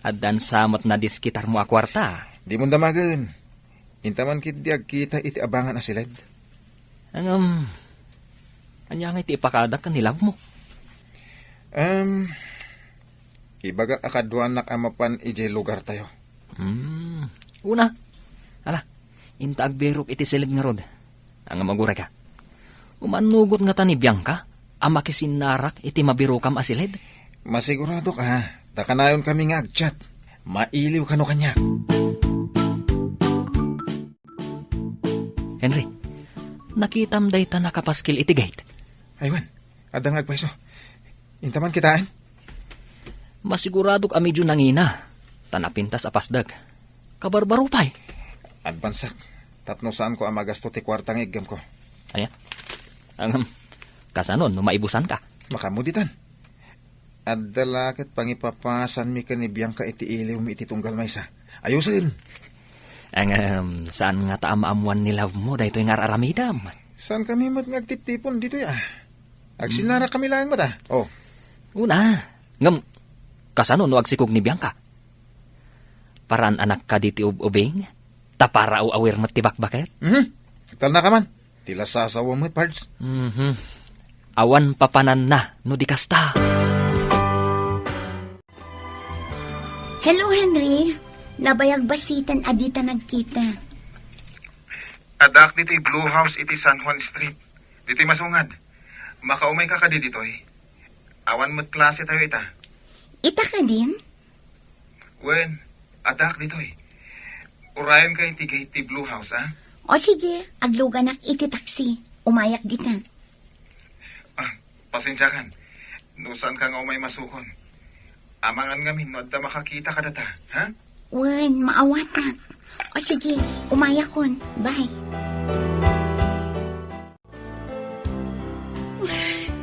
Addan sa met nadiskitarmo a kuarta. Dimon damagen. Inta man ketdi agkita iti abangan a siled. Ngem, ania ngay ti ipakadak ken ni love mo? Em, Ibagak a kaduanak a mapan idiay lugartayo. Hmm. Una. Ala, inta agbirok iti siled ngarud. Ania, agurayka? Umannugot ngata ni Bianca a makisinnarak iti mabirokam a siled? Masiguradok a, ta kanayonkami nga agchat. Mailiw kano kaniak. Henry, nakitam dayta nakapaskil iti gate? Ay wen, adda nga agpayso. Inta man kitaen? Masiguradok a medio nangina, ta napintas a pasdek. Kabarbaro pay. Advansak, tapno saanko a magasto ti kuarta nga iggemko. Ania? Ngem, kasano no maibusanka? Makaammo ditan. Adda la ket pangipapasanmi ken ni Bianca iti iliwmi iti tunggal maysa. Ayosen! Ngem, saan ngata a maammoan ni love mo daytoy nga ar-aramidem? Saankami met nga agtiptipon ditoy a. Agsinnarakami laeng met a. Oh. Una, ngem, kasano no agsikog ni Bianca? Paraan-anak kadi ti ub-ubing? Ta para aw-awir met ti bakbaket? Mhm. Talnaka man. Ti lasasawa met, Pards. Mhm. Awan papananna no di kasta. Hello, Henry. Nabayag bassiten a dita nagkita. Addaak ditoy Blue House iti San Juan Street. Ditoy masungad. Makaumayka kadi ditoy? Awan met klase tayo ita. Ita kadin? Wen, addaak ditoy. Urayenka iti gate ti Blue House, a? O sige, agluganak iti taxi. Umayak dita. Ah, pasensiakan. No saanka nga umay masukon. Amangan ngamin no adda makakita kadata, ha? Wen, maawatak. O sige, umayakon. Bye.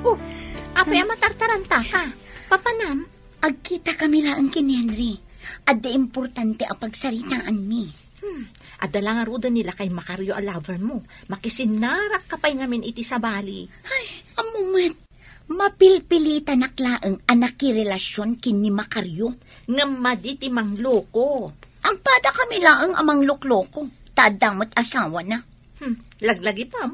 Oh, apay a matartarantaka? Papanam? Agkitakami laeng ken ni Henry. Adda importante a pagsaritaanmi. Hmm, adda la ngaruden ni lakay Macario a lover mo. Makisinnarakka pay ngamin iti sabali. Ay, ammo met. Mapilpilitanak laeng a nakirelasion ken ni Macario. Ngem madi ti mangloko. Agpadakami laeng a manglokloko, ta adda met asawana. Hmm, laglagipem.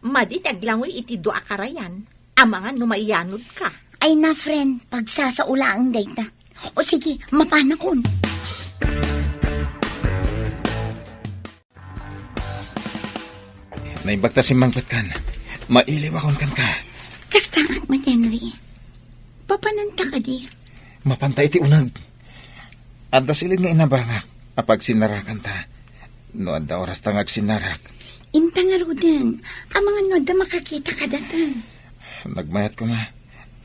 Madi ti aglangoy iti dua a karayan. Amangan no maiyanodka. Ay na, friend, pagsasao laeng dayta. O sige, mapanakon. Naimbag ta simmangpetkan. Mailiwakon kenka. Kastaak met, Henry. Papananta kadi? Mapanta iti uneg. Adda siled nga inabangak a pagsinnarakanta. No adda orasta nga agsinnarak. Inta ngaruden, amangan no adda makakita kadata. Nagmayat koma,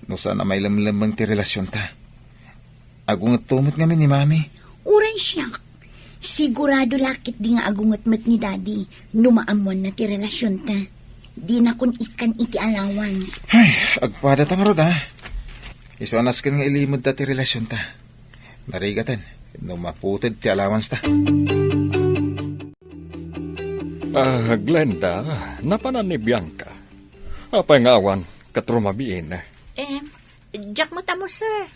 no saan a mailemlemmeng ti relasionta. Agungetto met ngamin ni Mami. Uray siak. Sigurado la ketdi nga agunget met ni Daddy no maammoanna ti relasionta. Dinakon ikkan iti allowance. Ay, agpadata ngarud, a. Isu a nasken nga ilimedda ti relasionta. Narigaten no maputed ti allowance ta. Ah, Glenda, napanan ni Bianca. Apay nga awan ket rumabiin? Em, diak met ammo, sir.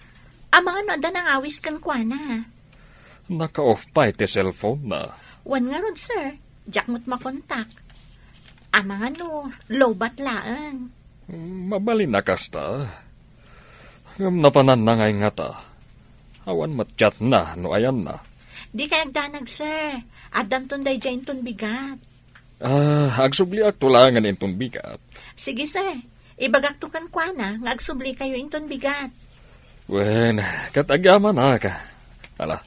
Amangan no adda nangawis kenkuana. Naka-off pay ti cellphone-na. Wen ngarud, sir. Diak met makontak. Amangan no lowbat laeng. Mabalin a kasta. Ngem napananna ngay ngata. Awan met chatna no ayanna. Dikay agdanag, sir. Addanton daydiay inton bigat. Ah, agsubliakto laengen inton bigat. Sige, sir. Ibagakto kenkuana nga agsublikayo inton bigat. Wen, ket agyamanak. Ala,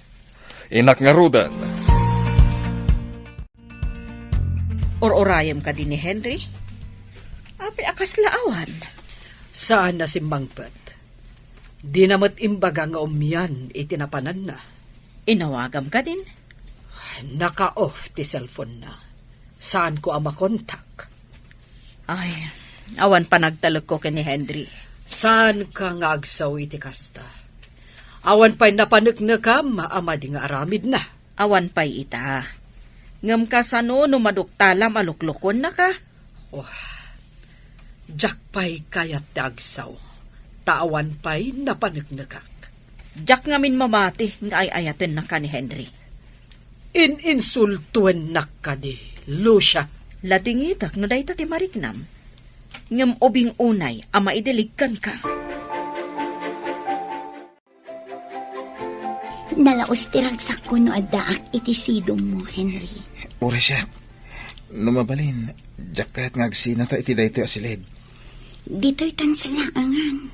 innak ngaruden. Or-orayem kadi ni Henry? Apay a kasla awan? Saan a simmangpet. Dina met imbaga nga umian iti napananna. Inawagam kadin? Naka-off ti cellphone-na. Saanko a makontak. Ay, awan panagtalekko ken ni Henry. Saanka nga agsao iti kasta? Awan pay napaneknekam a madi nga aramidna. Awan pay ita. Ngem kasano no maduktalam a loklokuennaka? Oh, diak pay kayat ti agsao, ta awan pay napaneknekak. Diak ngamin mamati nga ay-ayatennaka ni Henry. In-insultuennak kadi, Lucia? Ladingitek no dayta ti mariknam. Ngem ubing unay a maidiligkanka. Nalaus ti ragsakko no addaak iti sidongmo, Henry. Uray siak. No mabalin, diak kayat nga agsinata iti daytoy a siled. Ditoy tan salaangan.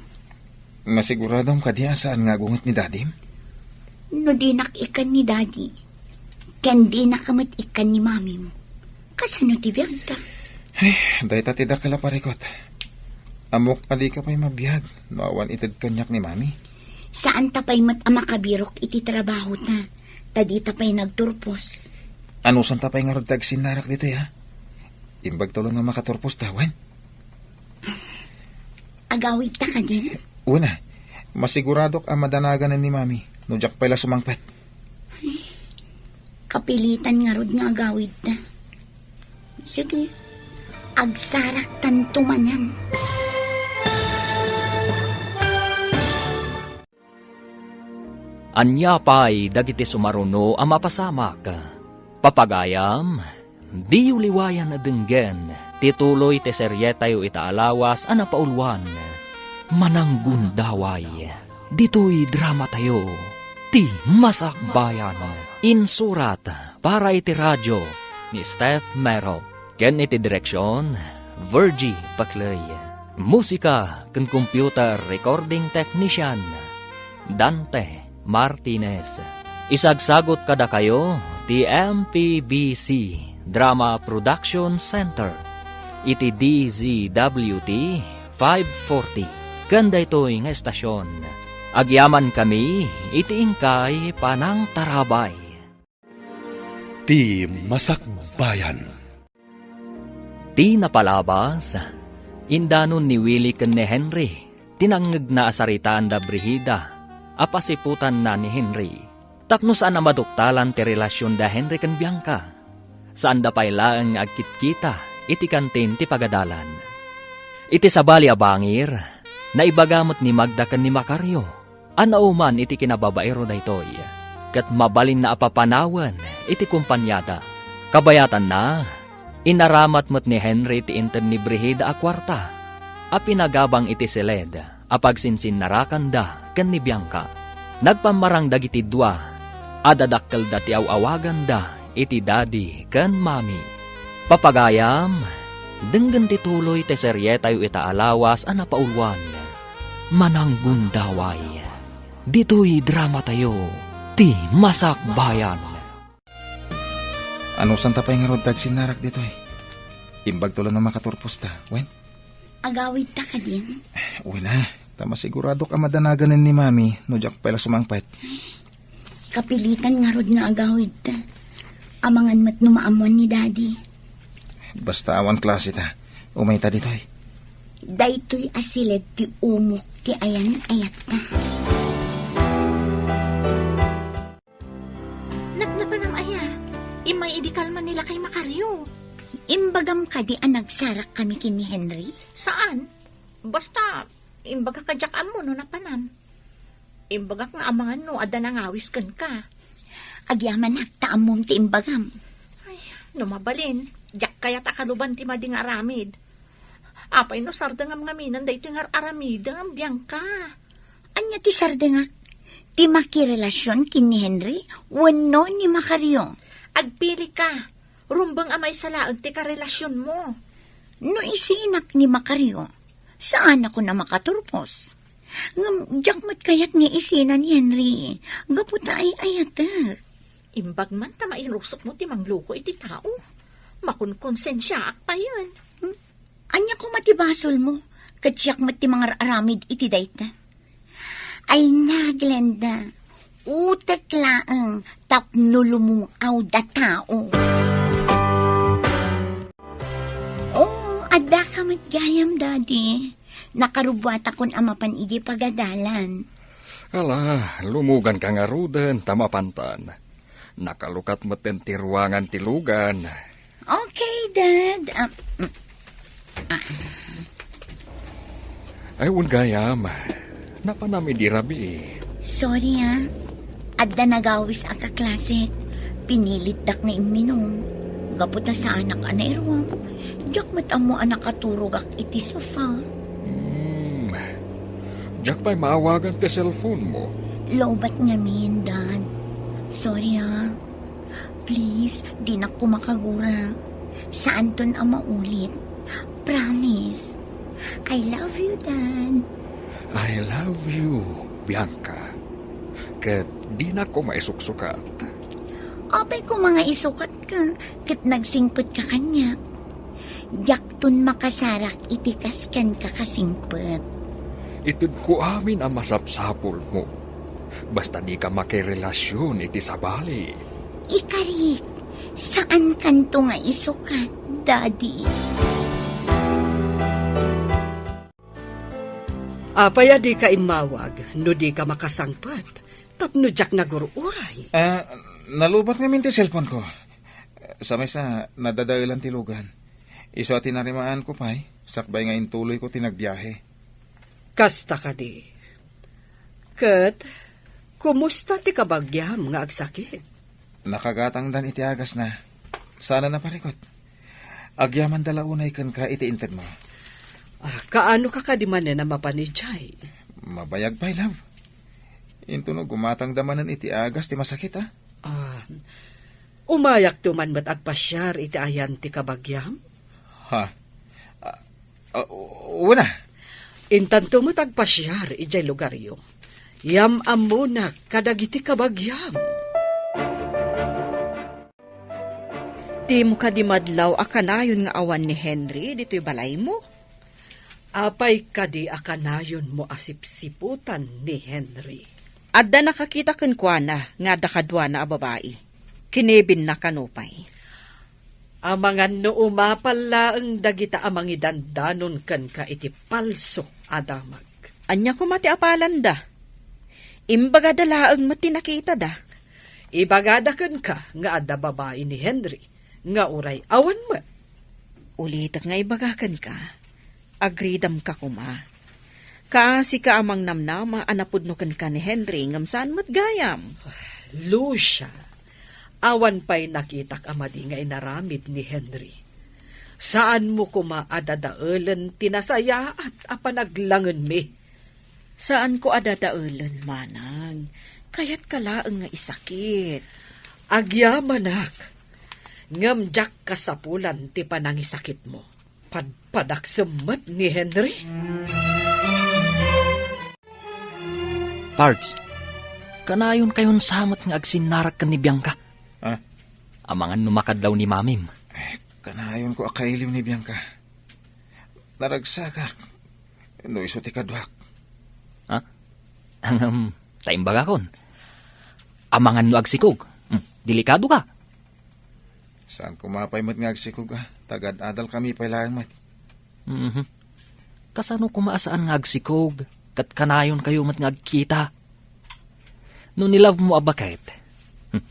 Masiguradom kadi a saan nga agunget ni Dadim? No dinak ikkan ni Dadi, ken dinak met ikkan ni Mamim, kasano ti biagda? Ay, dayta ti dakkel a parikot. Ammok a dika pay mabiag no awan ited kaniak ni Mami. Saanta pay met a makabirok iti trabahota, ta dita pay nagturpos. Anusanta pay ngarud ti agsinnarak ditoy, ha? Imbagto laeng no makaturposta, wen? Agawidta kadin? Una, masiguradok a madanaganen ni Mami no diak pay la sumangpet. Kapilitan ngarud nga agawidta. Sige, agsaraktanto manen. Ania pay dagiti sumaruno a mapasamak? Papagayam, diyo liwayan a denggen ti tuloy ti serietayo ita a lawas a napauluan, Mananggundaway. Ditoy dramatayo, Ti Masakbayan. Insurat para iti radio ni Steph Mero. Ken iti direksion, Virgie Paclay. Musika ken computer recording technician, Dante Martinez. Isagsagot kadakayo ti M P B C Drama Production Center iti D Z W T five forty. Ken daytoy nga estasion, agyamankami iti inkay panangtarabay. Ti Masakbayan. Ti napalabas, indanon ni Willie ken ni Henry ti nangngegna a saritaan da Brigida a pasiputanna ni Henry tapno saan a maduktalan ti relasion da Henry ken Bianca. Saanda pay laeng nga agkitkita iti kantin ti pagadalan. Iti sabali a bangir, naibaga met ni Magda ken ni Macario a nauman iti kinababaero daytoy, ket mabalinna a papanawen iti kompaniada. Kabayatanna, inaramat met ni Henry ti inted ni Brigida a kuarta a pinagabang iti siled a pagsinsinnarakanda ken ni Bianca. Nagpammarang dagiti dua a dadakkelda ti aw-awaganda iti Daddy ken Mommy. Papagayam, denggen ti tuloy ti serietayo ita a lawas a napauluan, Mananggundaway. Ditoy dramatayo, Ti Masakbayan. Anusanta pay ngarud ti agsinnarak ditoy? Imbagto laeng no makaturposta, wen? Agawidta kadin? Wen a, ta masiguradok a madanaganen ni Mami no diak pay la sumangpet. Kapilitan ngarud nga agawidta. Amangan met no maammoan ni Daddy. Basta awan klaseta, umayta ditoy. Daytoy a siled ti umok ti ayan-ayatta. Napnapanam aya? Immay idi kalman ni lakay Macario. Imbagam kadi a nagsarakkami ken ni Henry? Saan? Basta, imbagak a diak ammo no napanam. Imbagak nga amangan no adda nangawis kenka. Agyamanak ta ammom ti imbagam. Ay, no mabalin, diak kayat a kaluban ti madi nga aramid. Apay no sardengam ngamin daytoy nga ar-aramidem, Bianca? Ania ti sardengak? Ti makirelasion ken ni Henry wenno ni Macario? Agpilika. Rumbeng a maysa laeng ti karelasionmo. No isinak ni Macario, saanakon a makaturpos. Ngem diak met kayat nga isina ni Henry, gapu ta ay-ayatek. Imbag man ta mainusokmo ti mangloko iti tao. Makonkonsensiaak payen. Hmm? Ania koma ti basolmo? Ket siak met ti mangar-aramid iti dayta. Ay na, Glenda, utek laeng tapno lumung-aw da tao. Oh, addaka met gayam, Daddy. Nakarubuatakon a mapan idiay pagadalan. Ala, lumuganka ngaruden ta mapantan. Nakalukat metten ti ruangan ti lugan. Okay, Dad. Ah, mm, ah. Ay, wen gayam. Napanam idi rabii. Sorry, ah. Adda nagawis a kaklasek. Pinilitdak nga imminum. Gapu ta saanak a nairuam. Diak met ammo a nakaturogak iti sofa. Hmm. Diak pay maawagan ti cellphone mo. Lowbat ngamin, Dad. Sorry, ha. Please, dinak koma kagura. Saanton a maulit. Promise. I love you, Dad. I love you, Bianca. Ket dinak koma isuksukat. Apay koma nga isukatka, ket nagsingpetka kaniak. Diakton makasarak iti kas kenka kasingpet. Itedko amin a masapsapulmo. Basta dika makirelasion iti sabali. Ikarik, saankanto nga isukat, Daddy. Apay a dika immawag no dika makasangpet tapno diak nagur-uray? Ah, nalowbat ngamin ti cellphone ko. Sa maysa, nadadaelan ti lugan. Isu a tinarimaanko pay, sakbay nga intuloyko ti nagbiahe. Kasta kadi. Ket, kumusta ti kabagiam nga agsakit? Nakagatangdan iti agasna. Saanen a parikut. Agyamanda la unay kenka iti intedmo. Ah, kaanoka kadi manen a mapan idiay? Mabayag pay, love. Intono gumatangda manen iti agas ti masakit, a. Ah, umayakto man met agpasiar iti ayan ti kabagiam? Ha? Ah, ah, wen a. Intanto met agpasiar idiay lugaryo. Yam-ammonak kadagiti kabagiam. Dimo kadi madlaw a kanayon nga awan ni Henry ditoy balaymo? Apay kadi a kanayonmo a sipsiputan ni Henry? Adda nakakita kenkuana nga adda kaduana a babai. Kinibinna kano pay. Amangan no umapal laeng dagita a mangidandanon kenka iti palso a damag. Ania koma ti apalanda? Imbagada laeng met ti nakitada. Ibagada kenka nga adda babai ni Henry nga uray awan met. Ulitek nga ibaga kenka, agridamka koma. Kaasika a mangnamnama a napudno kenka ni Henry ngem saan met gayam. Lucia, awan pay nakitak a madi nga inaramid ni Henry. Saanmo koma a dadaelen ti nasayaat a panaglangenmi. Saanko a dadaelen, manang. Kayatka laeng nga isakit. Agyamanak, ngem diak kasapulan ti panangisakitmo. Padpadak semmet ni Henry. Pards, kanayonkayon sa met nga agsinnarak ken ni Bianca. Ah? Amangan no makadlaw ni Mamim. Eh, kanayonko a kailiw ni Bianca. Naragsakak no isu ti kaduak. Ha? Ngem, ta imbagakon. Amangan no agsikog. Hmm, delikado ka. Saan koma pay met nga agsikog, a? Tagad-adal kami pay laeng met. Mhm. Kasano koma a saan nga agsikog, ket kanayonkayo met nga agkita? No ni-love mo a baket, hmm,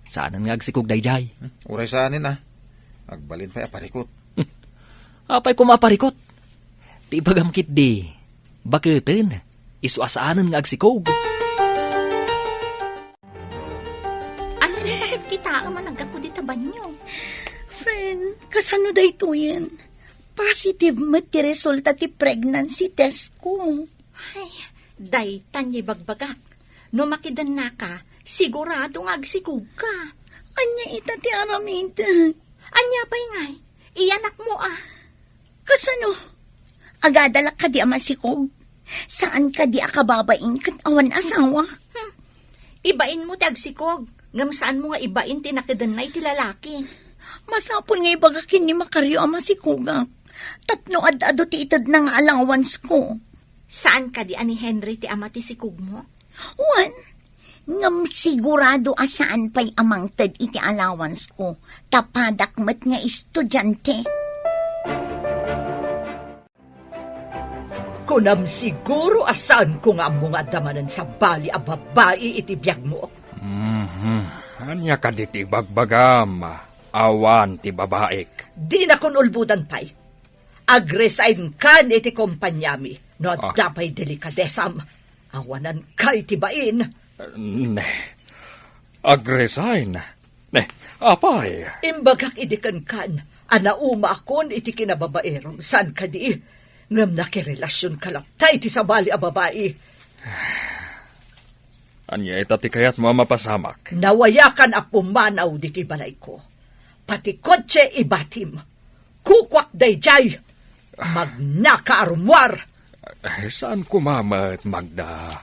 saanen nga agsikog daydiay? Hmm, uray saanen, a. Agbalin pay a parikut. Hmm. Apay koma a parikut? Ti ibagam ketdi, baketen, isu a saanen nga agsikog. Ania ti pakitkitaem a naggapu dita banio? Friend, kasano daytoyen? Positive met ti resulta ti pregnancy test ko. Ay, daytan nga ibagbagak. No makidennaka, sigurado nga agsikogka. Ania ita ti aramidek? Ania pay ngay? Iyanakmo a. Kasano? Agadalak kadi a masikog? Saan kadi a kababain ket awan asawa? Hmm. Ibainmo ti agsikog, ngem saanmo nga ibain ti nakidenna iti lalaki. Masapul nga ibaga ken ni Macario a masikogak. Tapno ad-adu ti itedna nga allowance ko. Saan kadi a ni Henry ti ama ti sikogmo? Wen, ngem sigurado a saan pay a mangted iti allowance ko, ta padak met nga estudiante. Kunam siguro a saanko nga ammo nga adda manen sabali a babai iti biagmo. Mhm. Ania kadi ti ibagbagam? Awan ti babaik. Dinakon ulbodan pay. Agresign kan iti kompaniami no adda pay delikadesam. Awananka iti bain. Ne. Agresign? Ne, apay? Imbagak idi kenkan a naumaakon iti kinababaerom, saan kadi? Ngem nakirelasionka latta iti sabali a babai. Ania ita ti kayatmo a mapasamak? Nawayakan a pumanaw ditoy balayko. Pati kotse ibatim. Kukuak daydiay. Magnaka a rummuar. Eh, saan koma met, Magda?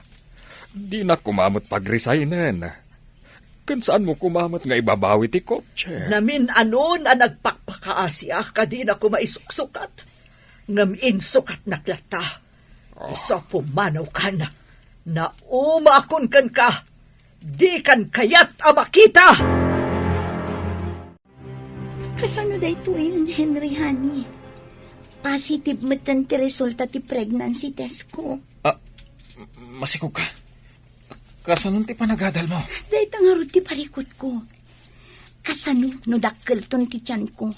Dinak koma met pagresignen. Ken saanmo koma met nga ibabawi ti kotse? Namin-anon a nagpakpakaasiak a dina koma isuksukat. Ngem insukatnak latta. Oh. Isu a pumanawkan. Naumaakon kenka. Dikan kayat a makita! Kasano daytoyen, Henry, honey? Positive metten ti resulta ti pregnancy test ko. Ah, masikog ka? Kasano ti panagadal mo? Dayta ngarud ti parikutko. Kasano no dakkelton ti tiyanko?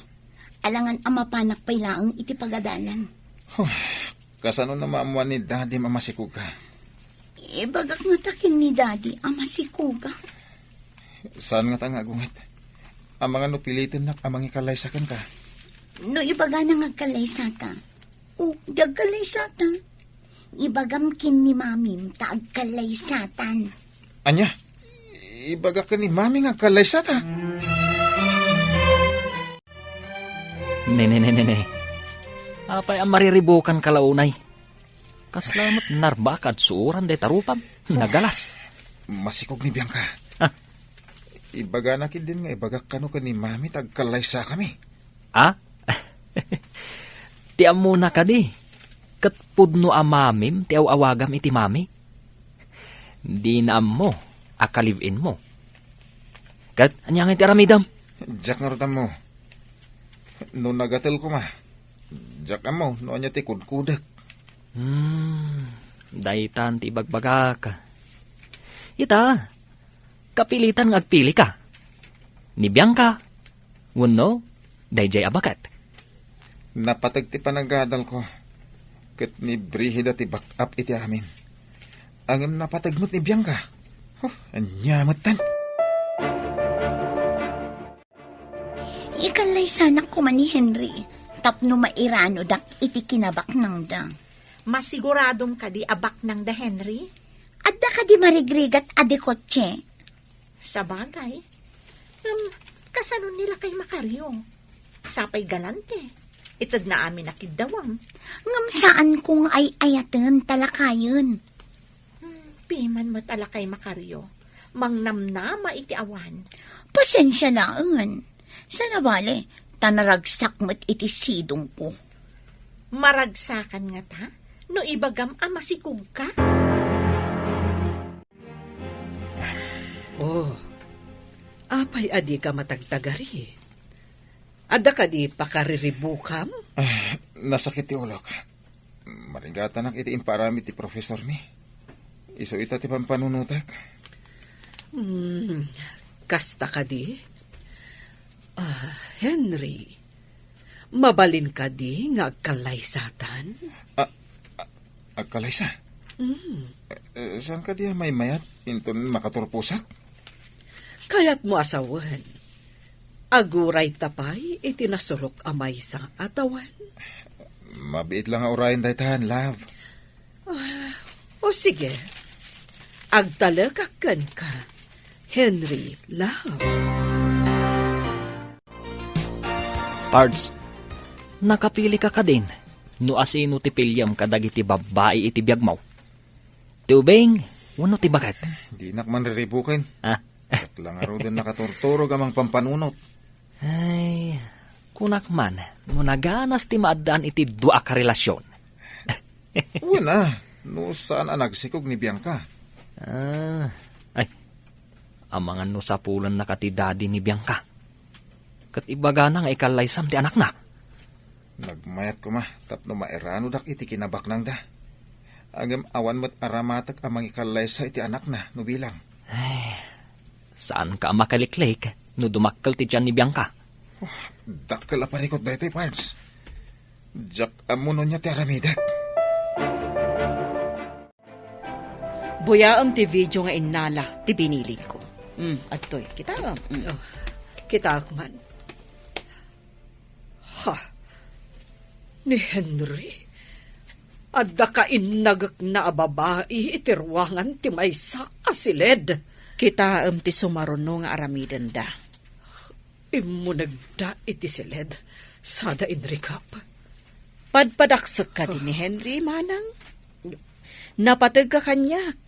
Alangan a mapanak pay laeng iti pagadalan. Huh, kasano no maammuan ni Daddy a masikog ka? Ibagak ngata ken ni Daddy a masikoga. Saan ngata nga agunget? Amangan no pilitennak a mangikallaysa kenka? No ibagana nga agkallaysata. O, di agkallaysata. Ibagam ken ni Mamim ta agkallaysatan. Ania? Ibagak ken ni Mami nga agkallaysata? Ne, ne, ne, ne, ne. Apay a mariribukanka la unay? Kasla met narbaka a suoran dayta rupam. Nagalas. Masikog ni Bianca. Ah. Ibagana ketdin nga ibagak kano ken ni Mami ta agkallaysakami. Ah? Ti ammona kadi, ket pudno a Mamim ti aw-awagam iti Mami? Dina ammo a ka-live-in mo. Ket ania ngay ti aramidem? Diak ngarud ammo. No nagatel koma, diak ammo no ania ti kudkudek. Hmm, daytan ti ibagbagak. Ita, kapilitan nga agpilika. Ni Bianca, wenno daydiay a baket. Napateg ti panagadalko, ket ni Brigida ti back-up iti amin. Ngem napateg met ni Bianca. Huh, ania metten? Ikallaysanak koma ni Henry tapno mairanodak iti kinabaknangda. Masiguradom kadi a baknangda, Henry? Adda kadi marigrigat a di kotse? Sabagay. Ngem, kasano ni lakay Macario? Sapay galante. Itedna amin a kiddawam. Ngem saanko nga ay-ayaten ta lakayen. Hmm, piman met a lakay Macario. Mangnamnama iti awan. Pasensia laengen. Saan a bale, ta naragsak met iti sidongko. Maragsakan ngata? No ibagam a masikogka? Oh, apay a dika matagtagari? Adda kadi pakariribukam? Ah, nasakit ti ulok. Marigatanak iti impaaramid ti profesormi. Isu ita ti pampanunotek. Hmm, kasta kadi? Ah, Henry, mabalin kadi nga agkallaysatan? Ah, ah, agkallaysa? Hmm. Eh, eh, saan kadi a maymayat inton makaturposak? Kayatmo a sawen, aguray ta pay iti nasurok a maysa a tawen? Mabiit la nga urayen daytan, love. Ah, o sige. Agtalekak kenka, Henry, love. Pards, nakapilika kadin no asino ti piliem kadagiti babbai iti biagmo? Ti ubing wenno ti baket? Dinak man riribuken. Ah. Diak la ngaruden nakaturturog a mangpampanunot. Ay, kunak man, no naganas ti maaddaan iti dua a karelasion. Wen a, no saan a nagsikog ni Bianca. Ah, ay, amangan no sapulennaka ti dadi ni Bianca. Ket ibagana nga ikallaysam ti anakna. Nagmayat koma tapno mairanodak iti kinabaknangda. Ngem awan met aramatek a mangikallaysa iti anakna no bilang. Ay, saanka a makaliklik no dumakkel ti tian ni Bianca. Oh, dakkel a parikut daytoy, Pards. Diak ammo no ania ti aramidek. Buyaem ti video nga innala ti binilin ko. Mm, adtoy. Kitaem? Mm. Oh, kitaak man. Ha? Ni Henry? Adda kainnagekna a babai iti ruangan ti maysa a siled. Kitaem ti sumaruno nga aramidenda. Immunegda iti siled, sada inrikap. Padpadaksek kadi ni Henry, manang? Napategka kaniak.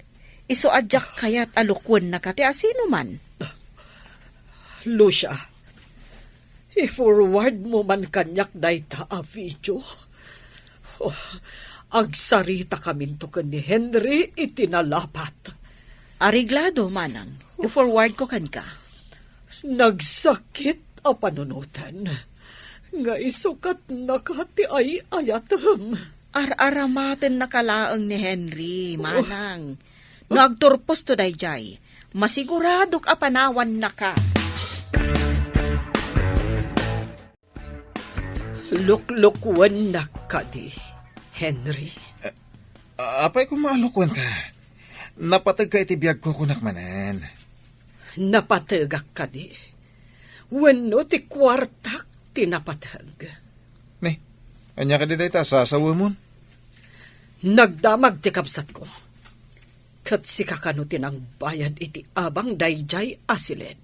Isu a diak kayat a lukuennaka ti asinoman. Lucia, i-forward mo man kaniak dayta a video. Oh, agsarita kaminto ken ni Henry iti nalapat. Areglado, manang. I-forward ko kenka. Nagsakit a panunoten nga isukatnaka ti ay-ayatem. Ar-aramatennaka laeng ni Henry, manang. No agturposto daydiay, masiguradok a panawannaka. Luklukuennak kadi, Henry. A-, apay koma a lukuenka? Napategka iti biagko, kunak manen. Napategak kadi? Wenno ti kuartak ti napateg? Ni, ania kadi dayta a sasawemon? Nagdamag ti kabsatko. Ket sika kano ti nangbayad iti abang daydiay a siled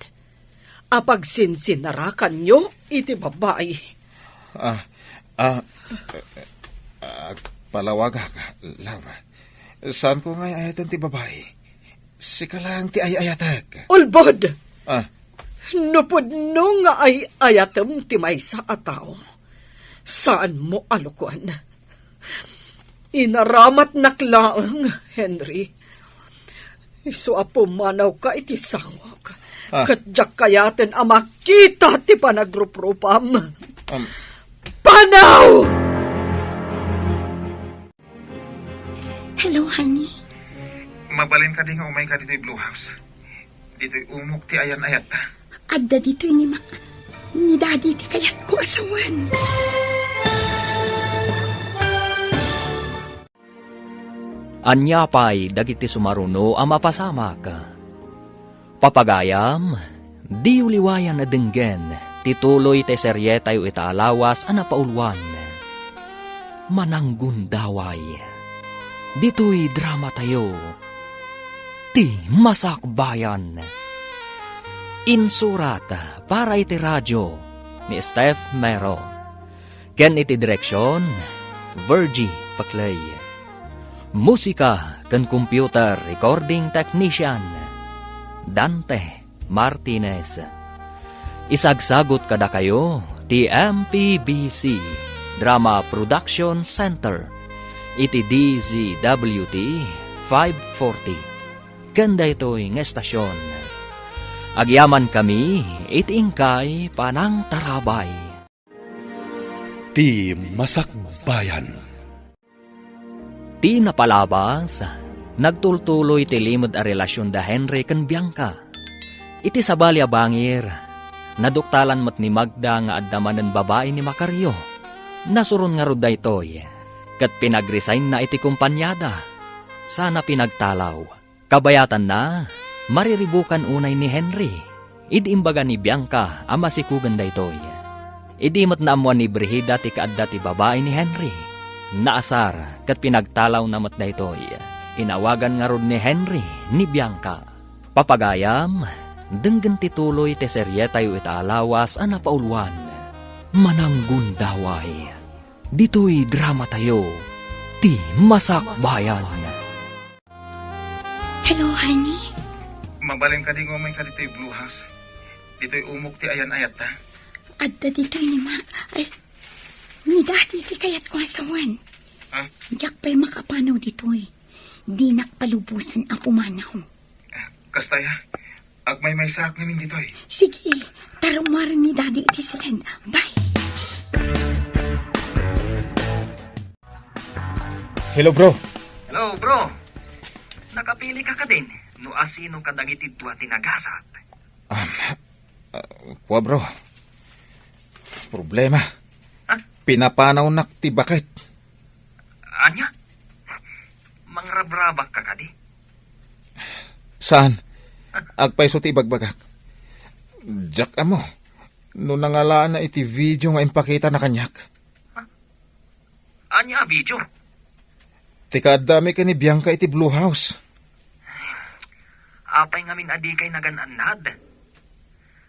a pagsinsinarakanyo iti babai? Ah, ah, agpalawagak, love. Saanko nga ay-ayaten ti babai. Sika lang ti ay-ayatek. Ulbod! Ah. No pudno nga ay-ayatem ti maysa a tao, saanmo a lukuen. Inaramatnak laeng, Henry. Isu a pumanawka iti sangok. Ah. Ket diak kayaten a makita ti panagruprupam. Um. Panaw! Hello, honey. Mabalin kadi nga umayka ditoy Blue House? Ditoy umok ti ayan-ayatta. Adda ditoy ni Mac, ni Daddy ti kayatko a sawen. Ania pay dagiti sumaruno a mapasamak? Papagayam, diyo liwayan a denggen ti tuloy ti serietayo ita a lawas a napauluan, Mananggundaway. Ditoy dramatayo, Ti Masakbayan. Insurat para iti radio ni Steph Mero. Ken iti direksion, Virgie Paclay. Musika ken computer recording technician, Dante Martinez. Isagsagut kadakayo ti M P B C Drama Production Center iti D Z W T five forty. Ken daytoy nga estasion, agyamankami iti inkay panangtarabay. Ti Masakbayan. Ti napalabas, nagtultuloy ti limed a relasion da Henry ken Bianca. Iti sabali a bangir, naduktalan met ni Magda nga adda manen babai ni Macario. Nasuron ngarud daytoy, ket pinag-resignna iti kompaniada, sana pinagtalaw. Kabayatanna, mariribukan unay ni Henry. Idi imbaga ni Bianca a masikugen daytoy, idi met naammuan ni Brigida ti kaadda ti babai ni Henry, naasar ket pinagtalawna met daytoy. Inawagan ngarud ni Henry ni Bianca. Papagayam, denggen ti tuloy ti serietayo ita a lawas a napauluan, Mananggundaway. Ditoy dramatayo, Ti Masakbayan. Hello, honey. Mabalin kadi nga umayka ditoy Blue House? Ditoy umok ti ayan-ayatta. Adda ditoy ni Mac. Ay, ni Daddy ti kayatko a sawen. Ah? Diak pay makapanaw ditoy. Dinak palubosan a pumanaw. Ah, kasta ya. Agmaymaysaak ngamin ditoy. Sige, tarumaren ni Daddy iti siled. Bye. Hello, bro. Hello, bro. Nakapili ka kadin no asino kadagiti dua ti nagasat? Um, uh, kua, bro. Problema. Ha? Pinapanawnak ti baket. Ania? Mangrabrabak ka kadi? Saan? Agpayso ti ibagbagak. Diak ammo no nangalaanna iti video nga impakitana kaniak. Ania a video? Ti kaaddami ken ni Bianca iti Blue House. Apay ngamin a dikay nagan-annad?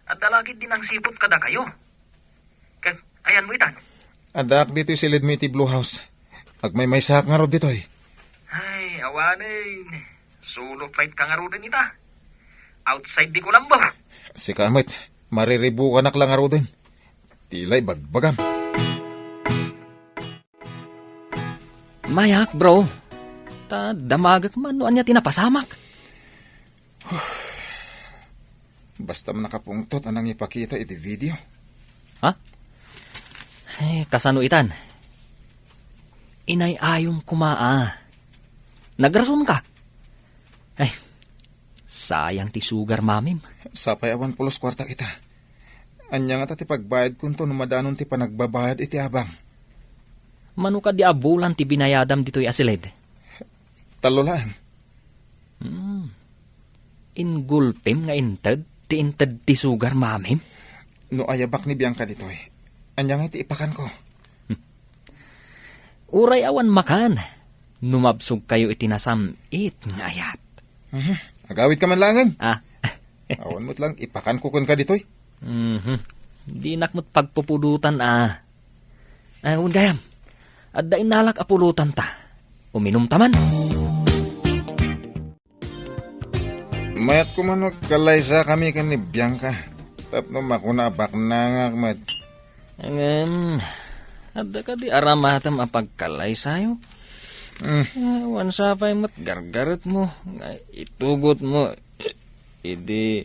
Adda la ketdi nangsipud kadakayo. Ket ayanmo itan? Addaak ditoy silidmo iti Blue House. Agmaymaysaak ngarud ditoy. Ay, awanen. Solo flight ka ngaruden ita. Outside di Colombo. Sika met, mariribukanak la ngaruden. Ti la ibagbagam. Mayak, bro. Ta damagek man no ania ti napasamak. Basta man nakapungtot a nangipakita iti video. Ha? Eh, kasano itan? Inay-ayom koma a. Nagrasonka. Ay, sayang ti sugar mamim. Sapay awan pulos kuarta ita. Ania ngata ti pagbayadkonto no madanon ti panagbabayad iti abang? Mano kadi a bulan ti binayadam ditoy a silid? Tallo laeng. Hmm. Ingulpem nga inted ti inted ti sugar mamim? No ayabak ni Bianca ditoy, ania nga iti ipakanko? Uray awan makan, no mabsogkayo iti nasam-it nga ayat. Mhm. Agawidka man laengen. Ah. Awan met lang ipakanko kenka ditoy. Mhm. Dinak met pagpupudotan a. Ah, wen gayam, adda innalak a pulotanta. Uminumta man. Mayat koma no agkalaysakami ken ni Bianca tapno makuna a baknangak met. Ngem, adda kadi aramatem a pagkalaysayo? Hmm. Awan sapay met gargaretmo nga itugotmo idi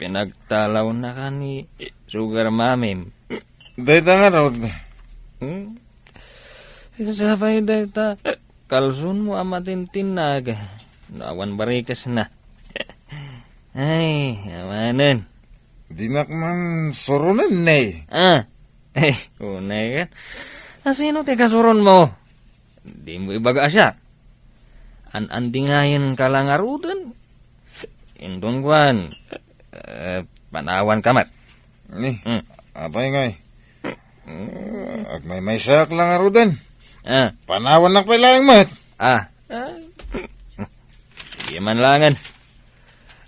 pinagtalawnaka ni sugar mamim. Dayta ngarud. Hmm? Sapay dayta kalsonmo a matintinnag no awan barikesna. Ay, awanen. Dinak man suronen, ne. Ah. Ay, unay ka. Asino ti kasuronmo? Dimo ibaga a siak. An-andingayenka la ngaruden. Inton kuan, eh, panawanka met. Ni, Hmm. apay ngay? Hmm. Agmaymaysaak la ngaruden. Ah. Panawannak pay laeng met. Ah. Ah. Sige man laengen.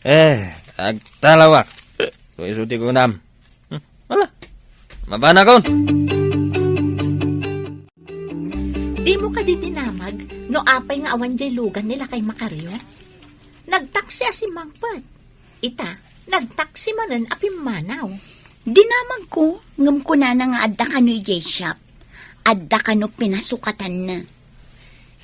Eh, agtalawak. Kung isu ti kunam. Hmm, wala. Mabanakon. Dimo kadi dinamag no apay nga awan jay lugan ni Lakay Macario? Nagtaksi a simmangpet. Ita, nagtaksi manen a pimmanaw. Dinamagko, ngem kunana nga adda kano idiay shop. Adda kano pinasukatanna.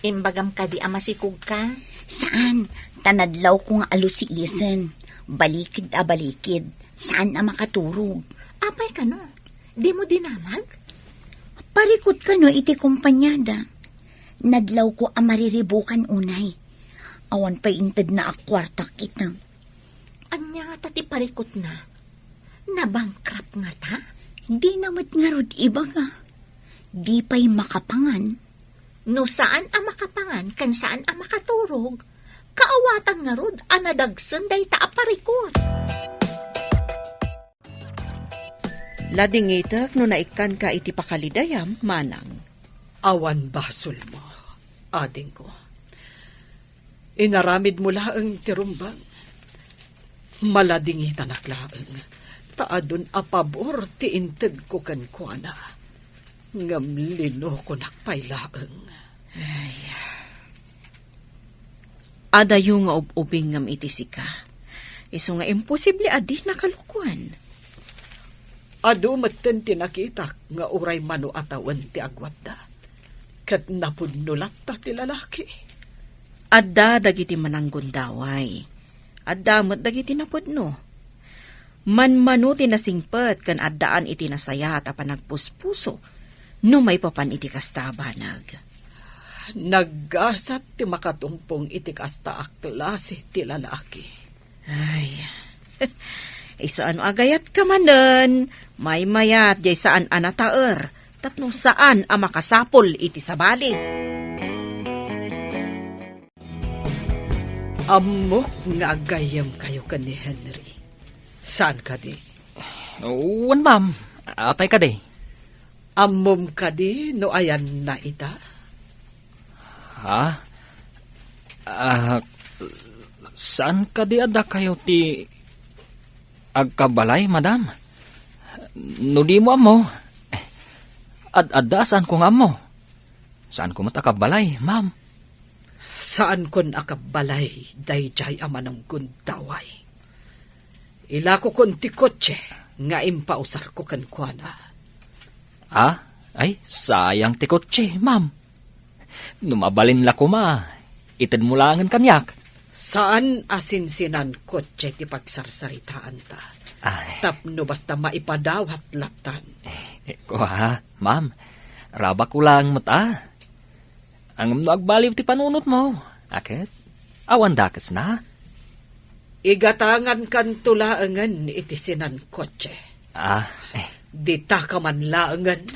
Imbagam kadi a masikogka? Saan, ta nadlawko nga alusiisen. Balikid a balikid. Saan a makaturog. Apay kano? Dimo dinamag? Parikut kano iti kompaniada. Nadlawko a mariribukan unay. Awan pay intedna a kuartak ita. Ania ngata ti parikutna? Nabankrupt ngata? Dina met ngarud ibaga. Di pay makapangan. No saan a makapangan ken saan a makaturog, kaawatan ngarud a nadagsen dayta a parikut. Ladingitek no naikkanka iti pakalidayam, manang. Awan basolmo, adingko. Inaramidmo laeng ti rumbeng. Maladingitanak laeng, ta adun a pabor ti intedko kenkuana. Ngem linokonak pay laeng. Ay. Adayo nga ub-ubingngem iti sika. Isu nga imposible a di nakalukuan. Adu metten ti nakitak nga uray mano a tawen ti agwatda, ket napudno latta ti lalaki. Adda dagiti mananggundaway. Adda met dagiti napudno. Manmano ti nasingpet ken addaan iti nasayaat a panagpuspuso no maipapan iti kasta a banag. Naggasat ti makatumpong iti kasta a klase ti lalaki. Ay, isu a no agayatka manen, maymayat jay saan a nataer tapno saan a makasapul iti sabali. Ammok nga aggayyemkayo ken ni Henry. Saan kadi? Wen, ma'am. Apay kadi? Ammom kadi no ayanna ita? Ha? Ah, saan kadi a dakayo ti agkabbalay, madam? No dimo ammo, ad-adda a saanko nga ammo. Saanko met a kabbalay, ma'am. Saankon a kabbalay daydiay a manunggundaway. Ilakokon ti kotse nga impausarko kenkuana. Ah? Ay, sayang ti kotse, ma'am. No mabalin la koma, itedmo laengen kaniak. Saan a sinsinan kotse ti pagsarsaritaanta. Ay. Tapno basta maipadawat lattan. Eh, kua, ma'am. Rabakko laeng met a. Ngem no agbaliw ti panunotmo, a ket awan dakesna. Igatangankanto laengen iti sinan kotse. Ah, eh. Ditaka man laengen.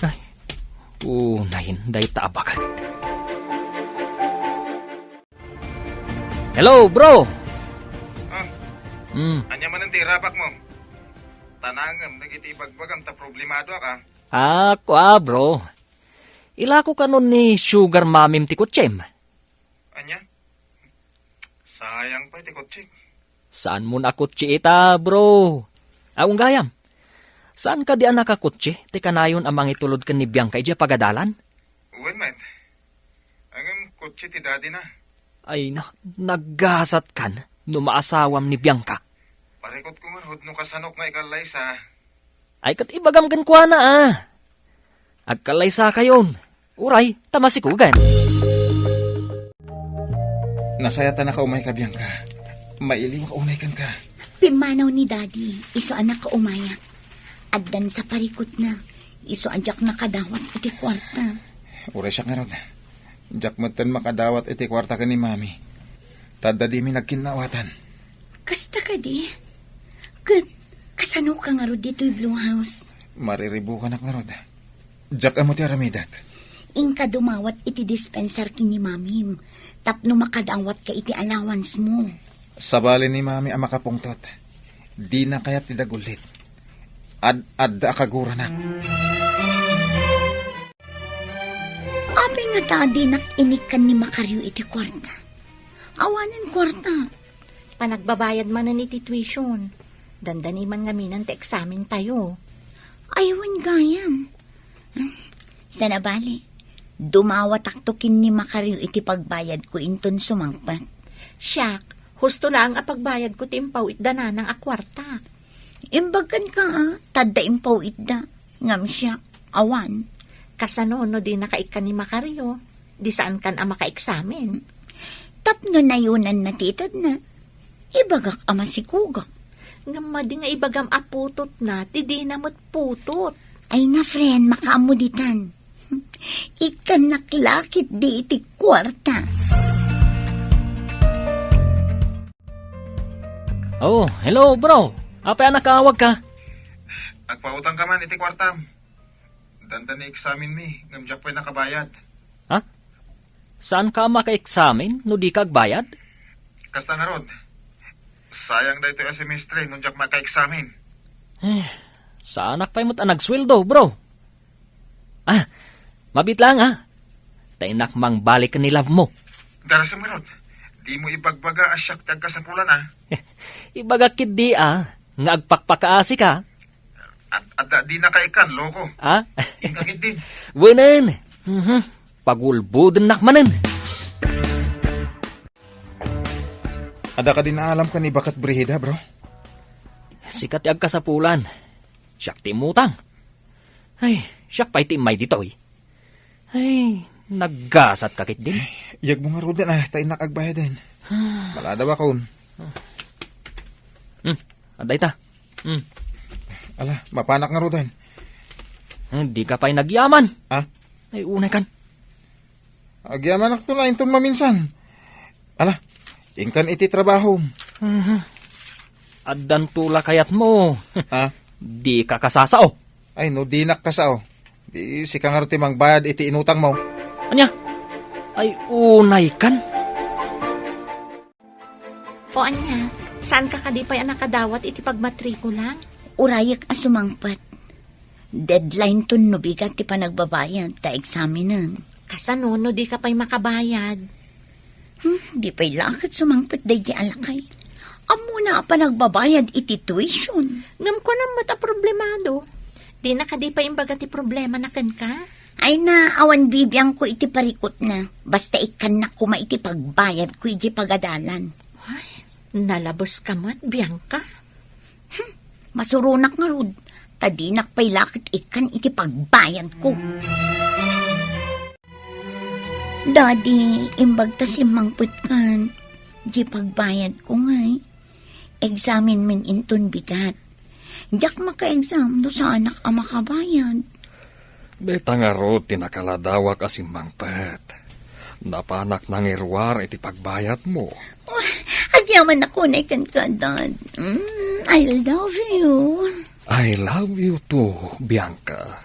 Ay, unayen dayta a baket. Hello, bro! Ah, Hmm. Ania manen ti irabakmo? Tanangem dagiti ibagbagam ta problemadoak, ah. Ah, kua, bro. Ilako kanon ni sugar mamim ti kotsem. Ania? Sayang pay ti kotsek. Saanmo a kotse ita, bro? Aw, gayam. Saan kadi a nakakotse ti kanayon a mangitulod ken ni Bianca idiay pagadalan? Wen met. Ngem kotse ti daddy na. Ay na, naggasatkan no maasawam ni Bianca. Parikutko ngarud no kasanok nga ikallaysa. Ay, ket ibagam kenkuana, ah. Agkallaysakayon. Uray, ta masikugan. Nasayaat a nakaumay ka, Bianca. Mailiwak unay kenka. Pimmanaw ni Daddy, isu a nakaumayak. Addan sa parikutna, isu a diak nakadawat iti kuarta. Uray siak ngarud. Diak metten makadawat iti kuarta ken ni Mami. Ta adda dimi nagkinnawatan. Kasta kadi? Ket kasano ka ngarud ditoy Blue House? Mariribukanak ngarud. Diak ammo ti aramidek. Inka dumawat iti dispensar ken ni Mamim tapno makadawat ka iti allowance mo. Sabali ni Mami a makapungtot. Dina kayat ti dagullit. Ad-adda a kaguranak. Apay ngata a dinak inikkan ni Macario iti kuarta? Awanen kuarta. Panagbabayad manen iti tuition. Dandani man ngamin ti eksamen tayo. Ay, wen gayam. Sana bali, dumawatakto ken ni Macario iti pagbayadko inton sumangpet. Siak, husto laeng a pagbayadko ti impaw-itda nanang a kuarta. Imbagkan ka, ah, tadda impaw-itda. Ngem siak, awan. Kasano no dina ka ikkan ni Macario? Di saankan a makaeksamen. Tapno nayunanna ti itedna, ibagak a masikugak. Ngem madi nga ibagam a putotna, ti dina met putot. Ay na, friend, makaammo ditan. Ikkannak la ketdi iti kuarta. Oh, hello, bro. Apay a nakaawag ka? Agpautang ka man iti kuartam. Dandani eksamenmi, ngem diak pay nakabayad. Ha? Saan ka makaeksamen no di ka agbayad? Kasta ngarud. Sayang daytoy a semestre no diak makaeksamen. Eh, saanak pay met a nagsueldo, bro. Ah, mabit lang, ah. Ta innak mangbalik ni love mo. Darasem ngarud. Di mo ibagbaga a siak ti agkasapulan, ah. Ibagak ketdi, ah, nga agpakpakaasi ka. At, at di na kaikan, loko. Ah? Inka ketdin. Wenen. Mhm. Pagulbodennak manen. Adda kadi naalam ken ni Baket Brigida, bro? Sika ti agkasapulan. Siak ti immutang. Ay, siak pay ti immay ditoy. Ay, naggasat ka ketdin. Iyagmo ngaruden, ah, ta innak agbayaden. Maladaw akon. Hmm, adda ita. Hmm. Ala, mapanak ngaruden. Eh, di ka pay nagyaman. Ah? Ay, unay kan. Agyamanakto la inton maminsan. Ala, inkan iti trabahom. Mhm. Addanto la kayatmo. Ha? Di ka kasasao. Ay, no dinak kasao, di sika ngarud ti mangbayad iti inutangmo. Ania? Ay, unay kan. O ania, saan ka kadi pay a nakadawat iti pagmatrikula? Urayek a sumangpet. Deadline ton no bigat ti panagbabayad ta eksamenen. Kasano no di ka pay makabayad? Hmm, di pay la ket sumangpet daydi a lakay. Ammona a panagbabayad iti tuition. Ngem kunam met a problemado. Dina kadi pay imbaga ti problemana kenka? Ay na, awan bibiangko iti parikutna. Basta ikkannak koma iti pagbayadko iti pagadalan. Ay, nalabeska met, Bianca. Hmm, masuronak ngarud, ta dinak pay la ket ikkan iti pagbayadko. Daddy, imbag ta simmangpetkan, di pagbayadko ngay, examen-min inton bigat. Diak maka-exam no saanak a makabayad. Dayta ngarud ti nakaladawak a simmangpet. Napanak nangiruar iti pagbayadmo. Oh, agyamanak unay kenka, Dad. Mm, I love you. I love you too, Bianca.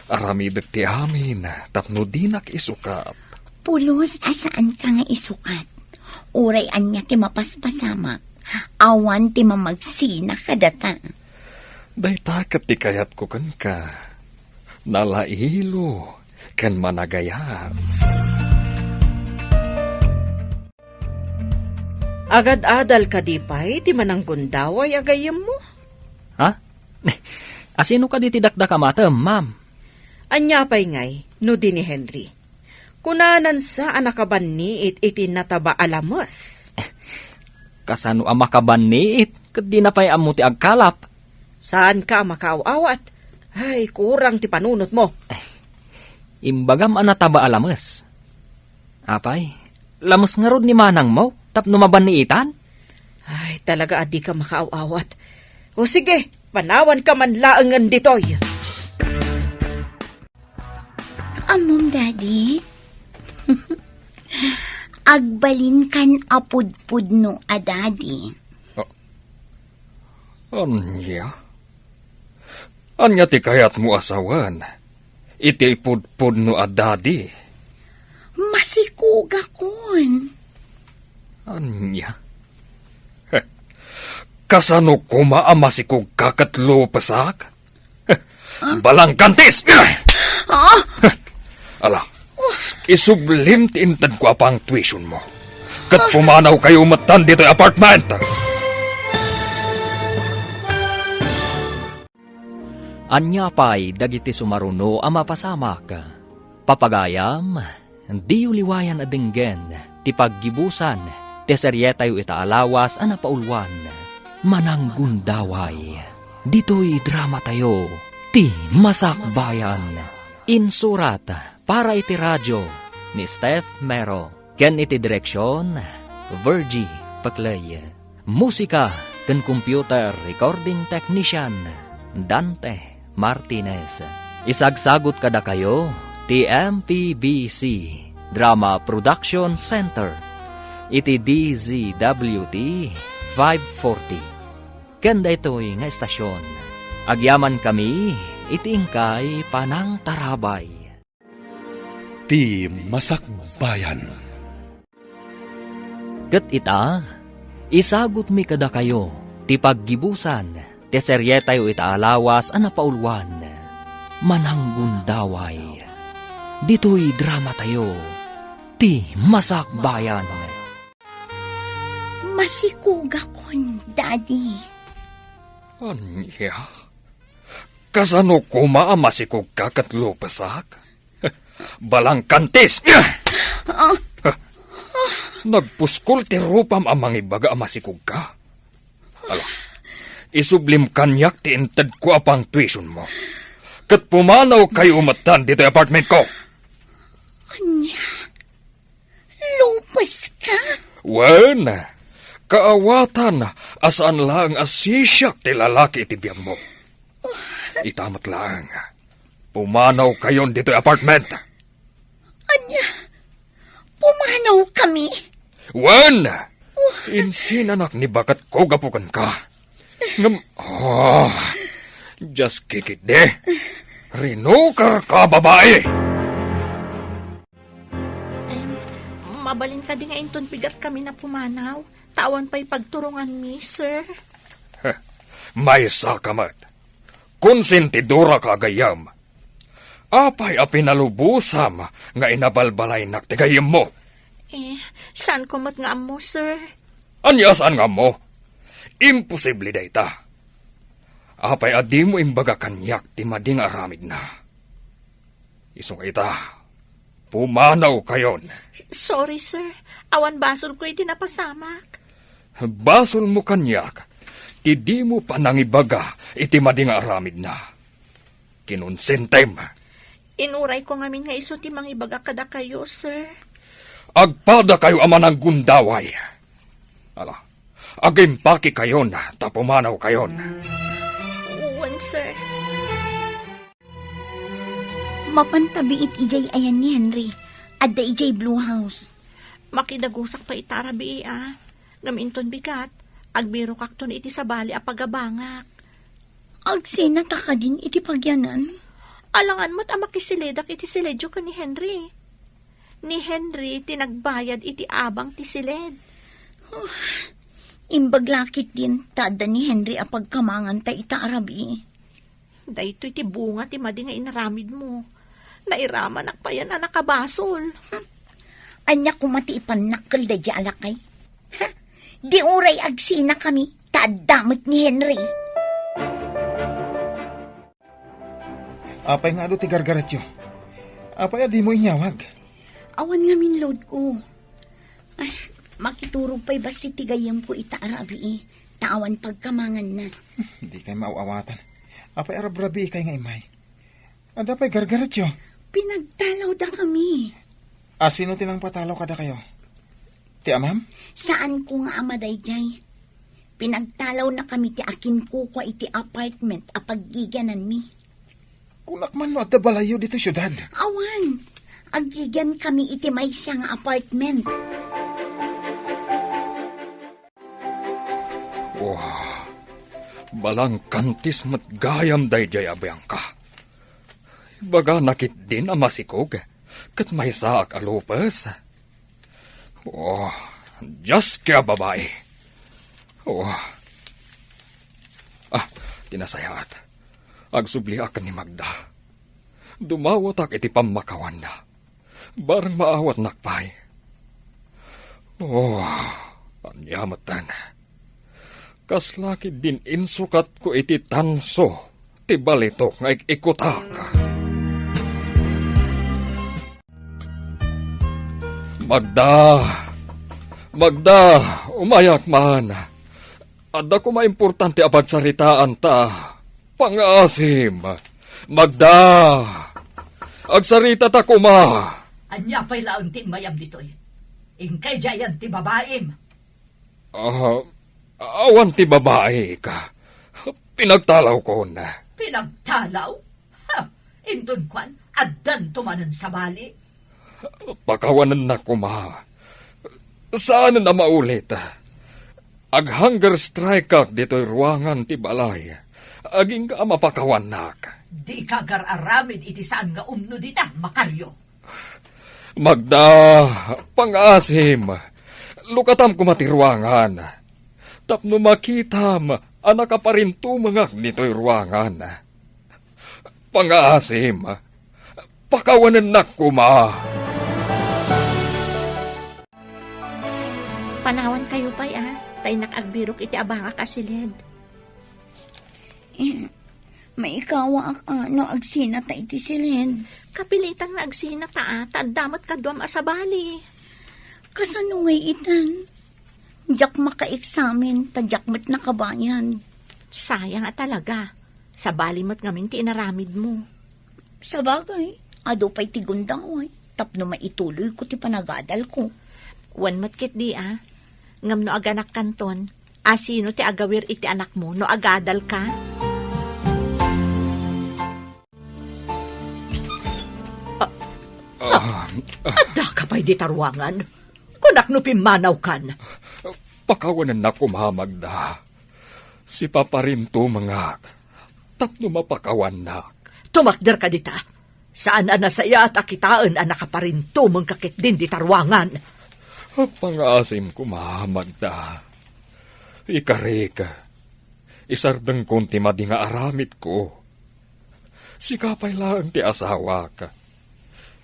Aramidek ti amin tapno dinak isukap. Pulos a saanka nga isukat. Uray ania ti mapaspasamak, awan ti mamagsina kadata. Dayta ket ti kayatko kenka. Nalailo ken managayat. Agad-adal kadi pay ti mananggundaway a gayyemmo? Ha? Asino kadi ti dakdakamatem, ma'am? Ania pay ngay no di ni Henry? Kunanansa a nakabanniit iti nataba a lames. Kasano a makabanniit ket dina pay ammo ti agkalap? Saanka a makaaw-awat. Ay, kurang ti panunotmo. Imbagam a nataba a lames. Apay, lames ngarud ni manangmo tapno mabanniitan? Ay, talaga a dika makaaw-awat. O sige, panawanka man laengen ditoy. Ammom, Daddy? Agbalinkan a pudpudno a daddy. Ah, ania? Ania ti kayatmo a sawen iti pudpudno a daddy? Masikogakon. Ania? Heh, kasano koma a masikogka ket lupesak? Heh, balangkantis! Ah! Heh, ala, isublim ti intedko a pangtuitionmo. Ket pumanawkayo metten ditoy apartment! Ania pay dagiti sumaruno a mapasamak? Papagayam, diyo liwayan a denggen ti paggibusan ti serietayo ita a lawas a napauluan, Mananggundaway. Ditoy dramatayo, Ti Masakbayan. Insurat para iti radio ni Steph Mero. Ken iti direksion, Virgie Paclay. Musika ken computer recording technician, Dante Martinez. Isagsagut kadakayo ti M P B C Drama Production Center iti D Z W T five forty. Ken daytoy nga estasion, agyamankami iti inkay panangtarabay. Ti Masakbayan. Ket ita, isagutmi kadakayo ti paggibusan ti serietayo ita a lawas a napauluan, Mananggundaway. Ditoy dramatayo, Ti Masakbayan. Masikogakon, Daddy. Ania? Kasano koma a masikogka ket lupesak? Balangkantis! Ah. Nagpuskol ti rupam a mangibaga a masikogka. Ala, isublim kaniak ti intedko a pangtuitionmo. Ket pumanawkayo metten ditoy apartmentko. Ania? Lupeska? Wen, kaawatan a saan laeng a sisiak ti lalaki iti biagmo. Ita met laeng, pumanawkayon ditoy apartment. Ania? Pumanawkami? Wen! Insinanak ni baketko gapu kenka. Ngem, ah, dias kikitdi. Rinukerka, babai! Em, mabalin kadi nga inton bigat kami na pumanaw? Ta awan pay pagturonganmi, sir. Heh, maysa ka met. Konsentidora ka a gayyem. Apay a pinalubosam nga inabalbalaynak ti gayyemmo? Eh, saanko met nga ammo, sir. Ania saan nga ammo? Imposible dayta. Apay a dimo imbaga kaniak ti madi nga aramidna? Isu nga ita, pumanawkayon. S-, sorry, sir. Awan basolko iti napasamak. Basolmo kaniak ti dimo panangibaga iti madi nga aramidna. Kinonsentem. Inurayko ngamin nga isu ti mangibaga kadakayo, sir. Agpadakayo a mananggundaway. Ala, agimpakekayon ta pumanawkayon. Wen, sir. Mapan ta biit idiay ayan ni Henry. Adda idiay Blue House. Makidagusak pay ita a rabii, a. Ngem inton bigat, agbirokakton iti sabali a pagabangak. Agsina ta kadin iti pagyanan? Alangan met a makisilidak iti siledyo ken ni Henry. Ni Henry ti nagbayad iti abang ti siled. Imbag la ketdin ta adda ni Henry a pagkamanganta ita a rabii. Daytoy ti bunga ti madi nga inaramidmo. Nairamanak payen a nakabasol. Ania koma ti ipannakkel daydiay a lakay? Ha? Di uray agsinakami ta adda met ni Henry. Apay nga adu ti gargaretyo? Apay a dimo inyawag? Awan ngamin loadko. Ay, makiturog pay bassit ti gayyemko ita a rabii, ta awan pagkamanganna. Dikay maaw-awatan. Apay a rabrabiikay nga immay? Adda pay gargaretyo? Pinagtalawdakami. A, sino ti nangpatalaw kadakayo? Ti amam? Saanko nga ama daydiay. Pinagtalawnakami ti akinkukua iti apartment a paggigiananmi. Kunak man no adda balayyo ditoy siudad? Awan. Aggigiankami iti maysa nga apartment. Wah, balangkantis met gayam daydiay a Bianca. Ibagana ketdin a masikog ket maysaak a lupes. Oh, Dios, kaya babai. Oh. Ah, ti nasayaat. Agsubliak ken ni Magda. Dumawatak iti pammakawanna. Bareng maawatnak pay. Oh, ania metten. Kasla ketdin insukatko iti tanso ti balitok nga ik-ikutak. Magda! Magda! Umayak man! Adda koma importante a pagsaritaan ta. Pangaasim! Magda! Agsaritata koma! Ania pay laeng ti immayam ditoy? Inkay diayan ti babaim? Ah, awan ti babaik. Pinagtalawkon. Pinagtalaw? Ha! Inton kuan, addanto manen sabali? Pakawanennak koma. Saanen a maulit. Ag-hunger strikeak ditoy ruangan ti balay. Agingga a mapakawannak. Dika agar-aramid iti saan nga umno dita, Macario. Magda, pangaasim. Lukatam koma ti ruangan. Tapno makitam a nakaparintumengak ditoy ruangan. Pangaasim, pakawanennak koma. Panawankayo pay, a, ta innak agbirok iti abangak a siled. Eh, maikawaak, a, no agsinata iti siled. Kapilitan nga agsinata, a, ta adda met kaduam a sabali. Kasano ngay itan? Diak makaeksamen, ta diak met nakabayad. Sayang a talaga. Sabali met ngamin ti inaramidmo. Sabagay, adu pay ti gundaway, tapno maituloyko ti panagadalko. Wen met ketdi, a. Ngem no aganakkanton, a, sino ti agawir iti anakmo no agadalka? Ah, ah, addaka pay dita ruangan? Kunak no pimmanawkan. Pakawanennak koma, Magda. Sipaparintumengak tapno mapakawannak. Tumakderka dita. Saan a nasayaat a kitaen a nakaparintumengka ketdin dita ruangan. Pangaasim koma, Magda. Ikarik, isardengkon ti madi nga aramidko. Sika pay laeng ti asawak,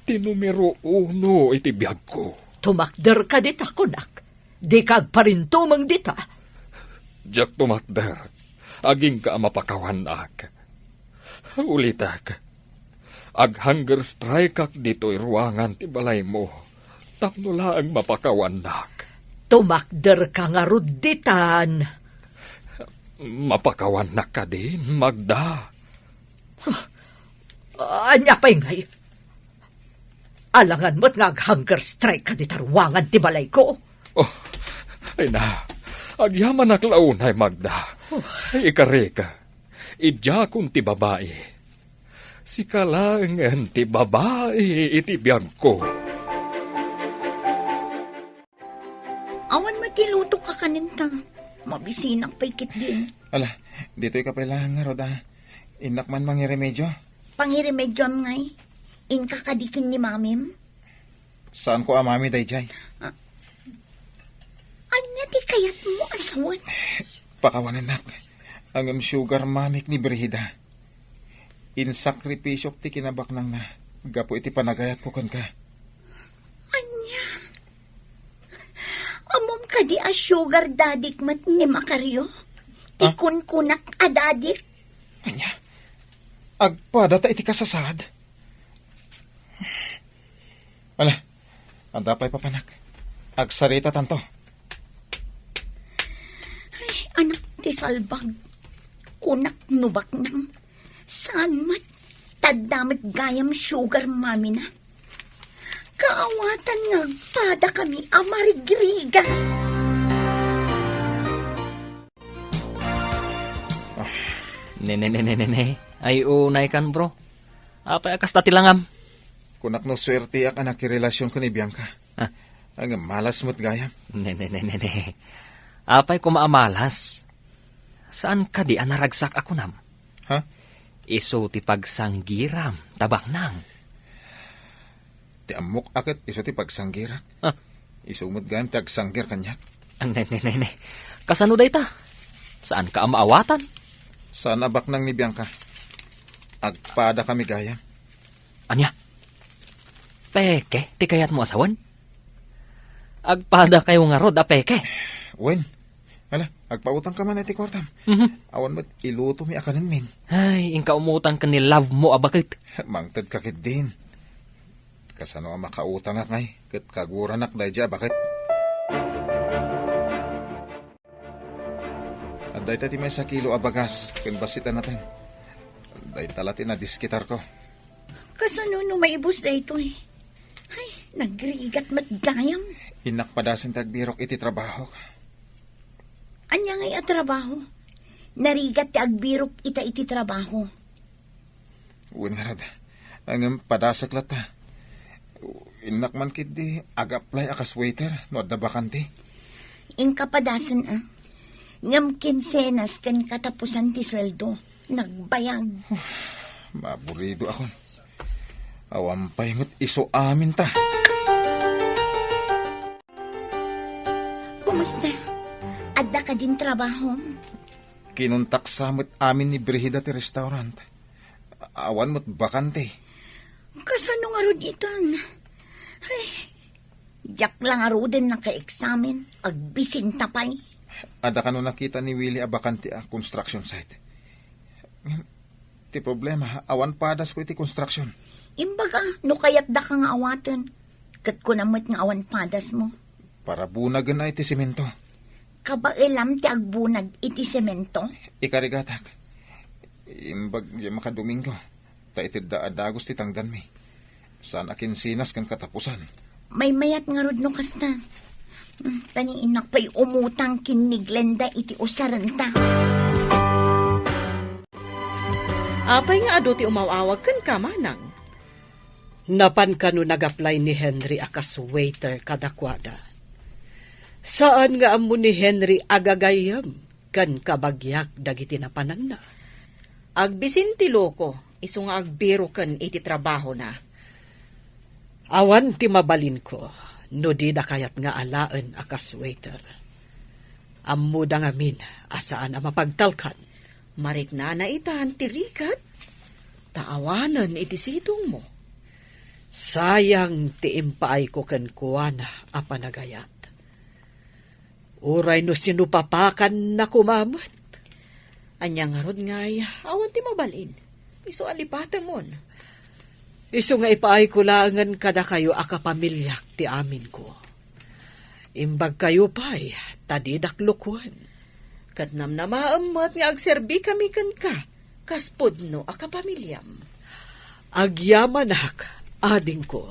ti numero uno iti biagko. Tumakderka dita, kunak. Dika agparintumeng dita. Diak tumakder. Agingga a mapakawannak. Ulitek, ag-hunger strikeak ditoy ruangan ti balaymo tapno laeng mapakawannak. Tumakderka ngarud ditan. Mapakawannak kadin, Magda? Huh. Ania pay ngay? Alangan met nga ag-hunger strike ka dita ruangan ti balayko. Oh, ay na, agyamanak la unay, Magda. Oh. Ikarik, idiakon ti babai. Sika laengen ti babai iti biagko. Awan met ti lutok a kanen ta. Mabisinak pay ketdi. Ala, ditoy ka pay laeng ngarud, a. Innak man mangiremedio. Pangiremedioam ngay? Inka kadi ken ni mamim? Saanko a mami daydiay. Ah, ania ti kayatmo a sawen? Pakawanennak. Ngem sugar mamik ni Brigida. Insakripisyok ti kinabaknangna gapu iti panagayatko kenka. Ania? Ammom kadi a sugar daddy-k met ni Macario? Ti Ah? kunkunak a daddy-k? Ania? Agpadata iti kasasaad? Ala, adda pay papanak. Agsaritatanto. Ay, anak ti salbag. Kunak no baknang. Saan met? Tadda met gayam sugar mommy-na. Kaawatan nga agpadakami a marigrigat. Ah. Ne, ne, ne, ne, ne, ne. Ay, unay kan, bro. Apay a kasta ti langam? Kunak no suerteak a nakirelasyon ken ni Bianca. Ah. Ngem malas met gayam. Ne, ne, ne, ne, ne. Apay koma a malas? Saan kadi a naragsak a kunam? Ha? Isu ti pagsanggiram, ta baknang. Ti ammok a ket isu ti pagsanggirak. Ah. Isu met gayam ti agsanggir kaniak. Ah, ne, ne, ne, ne. Kasano dayta? Saanka a maawatan? Saan a baknang ni Bianca. Agpadakami gayam. Ania? Peke ti kayatmo a sawen? Agpadakayo ngarud a peke. Wen, ala, agpautangka man iti kuartam. Mhm. Awan met ilutomi a kanenmin. Ay, inka umutang ken ni love mo a baket. Mangtedka ketdin. Kasano a makautangak ngay, ket kaguranak daydiay a baket. Adda ita ti maysa kilo a bagas ken bassit a nateng. Dayta la ti nadiskitarko. Kasano no maibus daytoy? Ay, nagrigat met gayam. Innak padasen ti agbirok iti trabahok. Ania ngay a trabaho? Narigat ti agbirok ita iti trabaho. Wen ngarud. Ngem padasek latta. Innak man ketdi ag-apply a kas waiter no adda bakante. Inka padasen, a. Ngem kinsenas ken katapusan ti sueldo. Nagbayag. Maburidoakon. Awan pay met isu aminta. Kumusta? Adda kadin trabaho? Kinuntak sa met amin ni Brigida ti restaurant. Awan met bakante. Kasano ngarud itan? Ay, diak la ngaruden nakaeksamen. Agbisinta pay. Adda kano nakita ni Willie a bakante a construction site. Ti problema, awan padasko iti construction. Imbaga, no kayatdaka nga awaten, ket kuna met nga awan padasmo. Para bunagen a iti semento. Kabaelam ti agbunag iti semento? Ikarigatak. Imbag diay makadomingo, ta itedda a dagus ti tangdanmi. Saan a kinsenas ken katapusan. Maymayat ngarud no kasta. Hmm, tani innak pay umutang ken ni Glenda iti usarenta. Apay nga adu ti umaw-awag kenka, manang? Napan kano nag-apply ni Henry a kas waiter kadakuada. Saan nga ammo ni Henry a gagayyem ken kabagiak dagiti napananna. Agbisin ti loko, isu nga agbiroken iti trabahona. Awan ti mabalinko no dida kayat nga alaen a kas waiter. Ammoda ngamin a saan a mapagtalkan. Mariknana itan ti rigat, ta awanen iti sidongmo. Sayang ti impaayko kenkuana a panagayat. Uray no sinupapakanna koma met. Ania ngarud ngay, awan ti mabalin. Isu a lipatemon. Isu nga ipaayko laengen kadakayo a kapamiliak ti aminko. Imbagkayo pay, ta didak lukuen. Ket namnamaem met nga agserbikami kenka, kas pudno a kapamiliam. Agyamanak, adingko.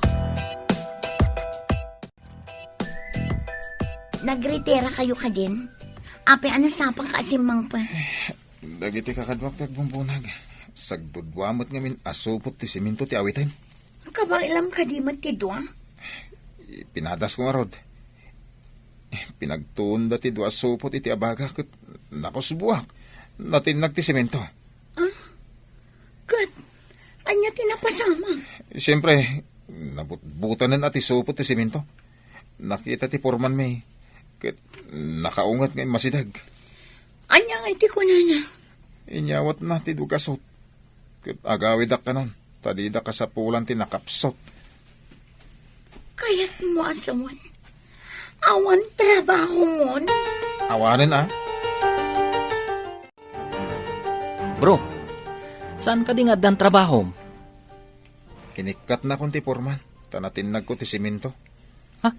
Nagritira kayo kadin? Apay a nasapa ka a simmangpet? Dagiti kakaduak ti agbumbunag. Sagdudua met ngamin a supot ti semento ti awiten. Kabaelam kadi met ti dua? Pinadasko ngarud. Pinagtuonda ti dua a supot iti abaga ket nakusbuak. Natinnag ti semento. Ah? Ket ania ti napasamak? Siempre, nabutbutanen a ti supot ti semento. Nakita ti pormanmi, ket nakaunget nga immasideg. Ania ngay ti kunana? Inyawatna ti dua a sut, ket agawidak kanon, ta dida kasapulan ti nakapsut. Kayatmo a sawen, awan trabahomon? Awanen a. Bro, saan kadi nga addan trabahom? Kinikkatnakon ti porman, ta natinnagko ti semento. Ha?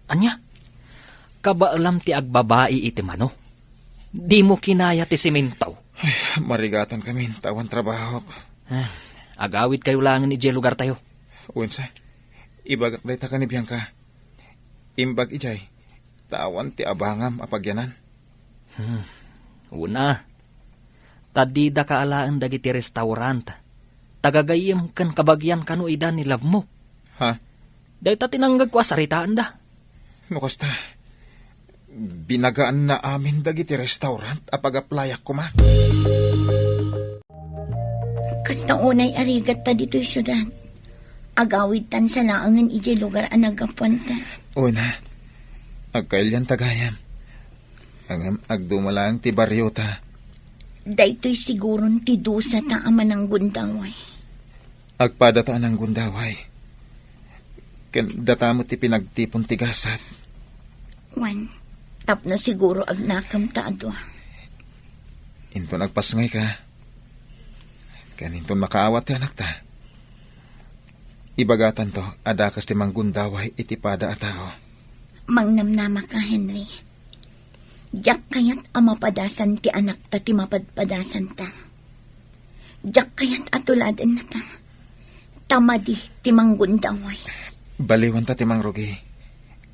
Ania? Kabaelam ti agbabai iti mano. Dimo kinaya ti semento. Ay, marigatan kami, ta awan trabahok. Ah, agawidkayo laengen idiay lugartayo. Wensa, ibagak dayta ken ni Bianca. Imbag idiay, ta awan ti abangam a pagyanan. Hmm. Una, ta didaka alaen dagiti restaurant. Tagagayyem ken kabagian kano ida ni love mo. Ha? Dayta ti nangngegko a saritaenda. No kasta, binagaanna amin dagiti restaurant a pag-applyak koma. Kasta unay a rigatta ditoy siudad. Agawidtan sa laengen idiay lugar a naggapuanta. Una, agkailianta gayam. Ngem agduma laeng ti bariota. Daytoy siguron ti dusata a mananggundaway. Agpadata a nanggundaway. Ken data met ti pinagtipon ti gasat. Wen, tapno siguro agnakemta a dua. Inton agpasngayka, ken inton makaawat ti anakta, ibagatanto a dakes ti manggundaway iti pada a tao. Mangnamnamaka, Henry. Diak kayat a mapadasan ti anakta ti mapadpadasanta. Diak kayat a tuladennata. Ta madi ti manggundaway. Baliwanta ti mangrugi,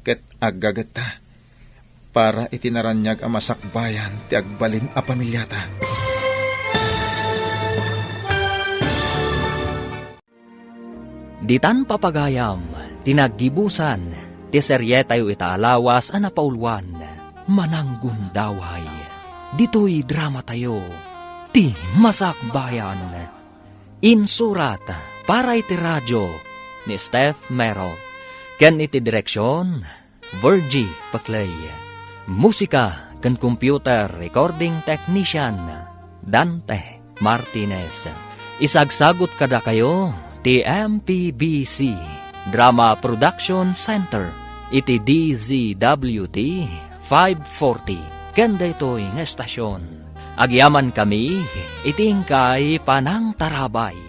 ket aggagetta para iti naraniag a masakbayan ti agbalin a pamiliata. Ditan papagayam ti naggibusan ti serietayo ita a lawas a napauluan, Mananggundaway. Ditoy dramatayo, Ti Masakbayan. Insurat para iti radio ni Steph Mero, ken iti direksion, Virgie Paclay. Musika ken computer recording technician, Dante Martinez. Isagsagut kadakayo ti M P B C Drama Production Center iti D Z W T five forty ken daytoy nga estasion. Agyamankami iti inkay panangtarabay.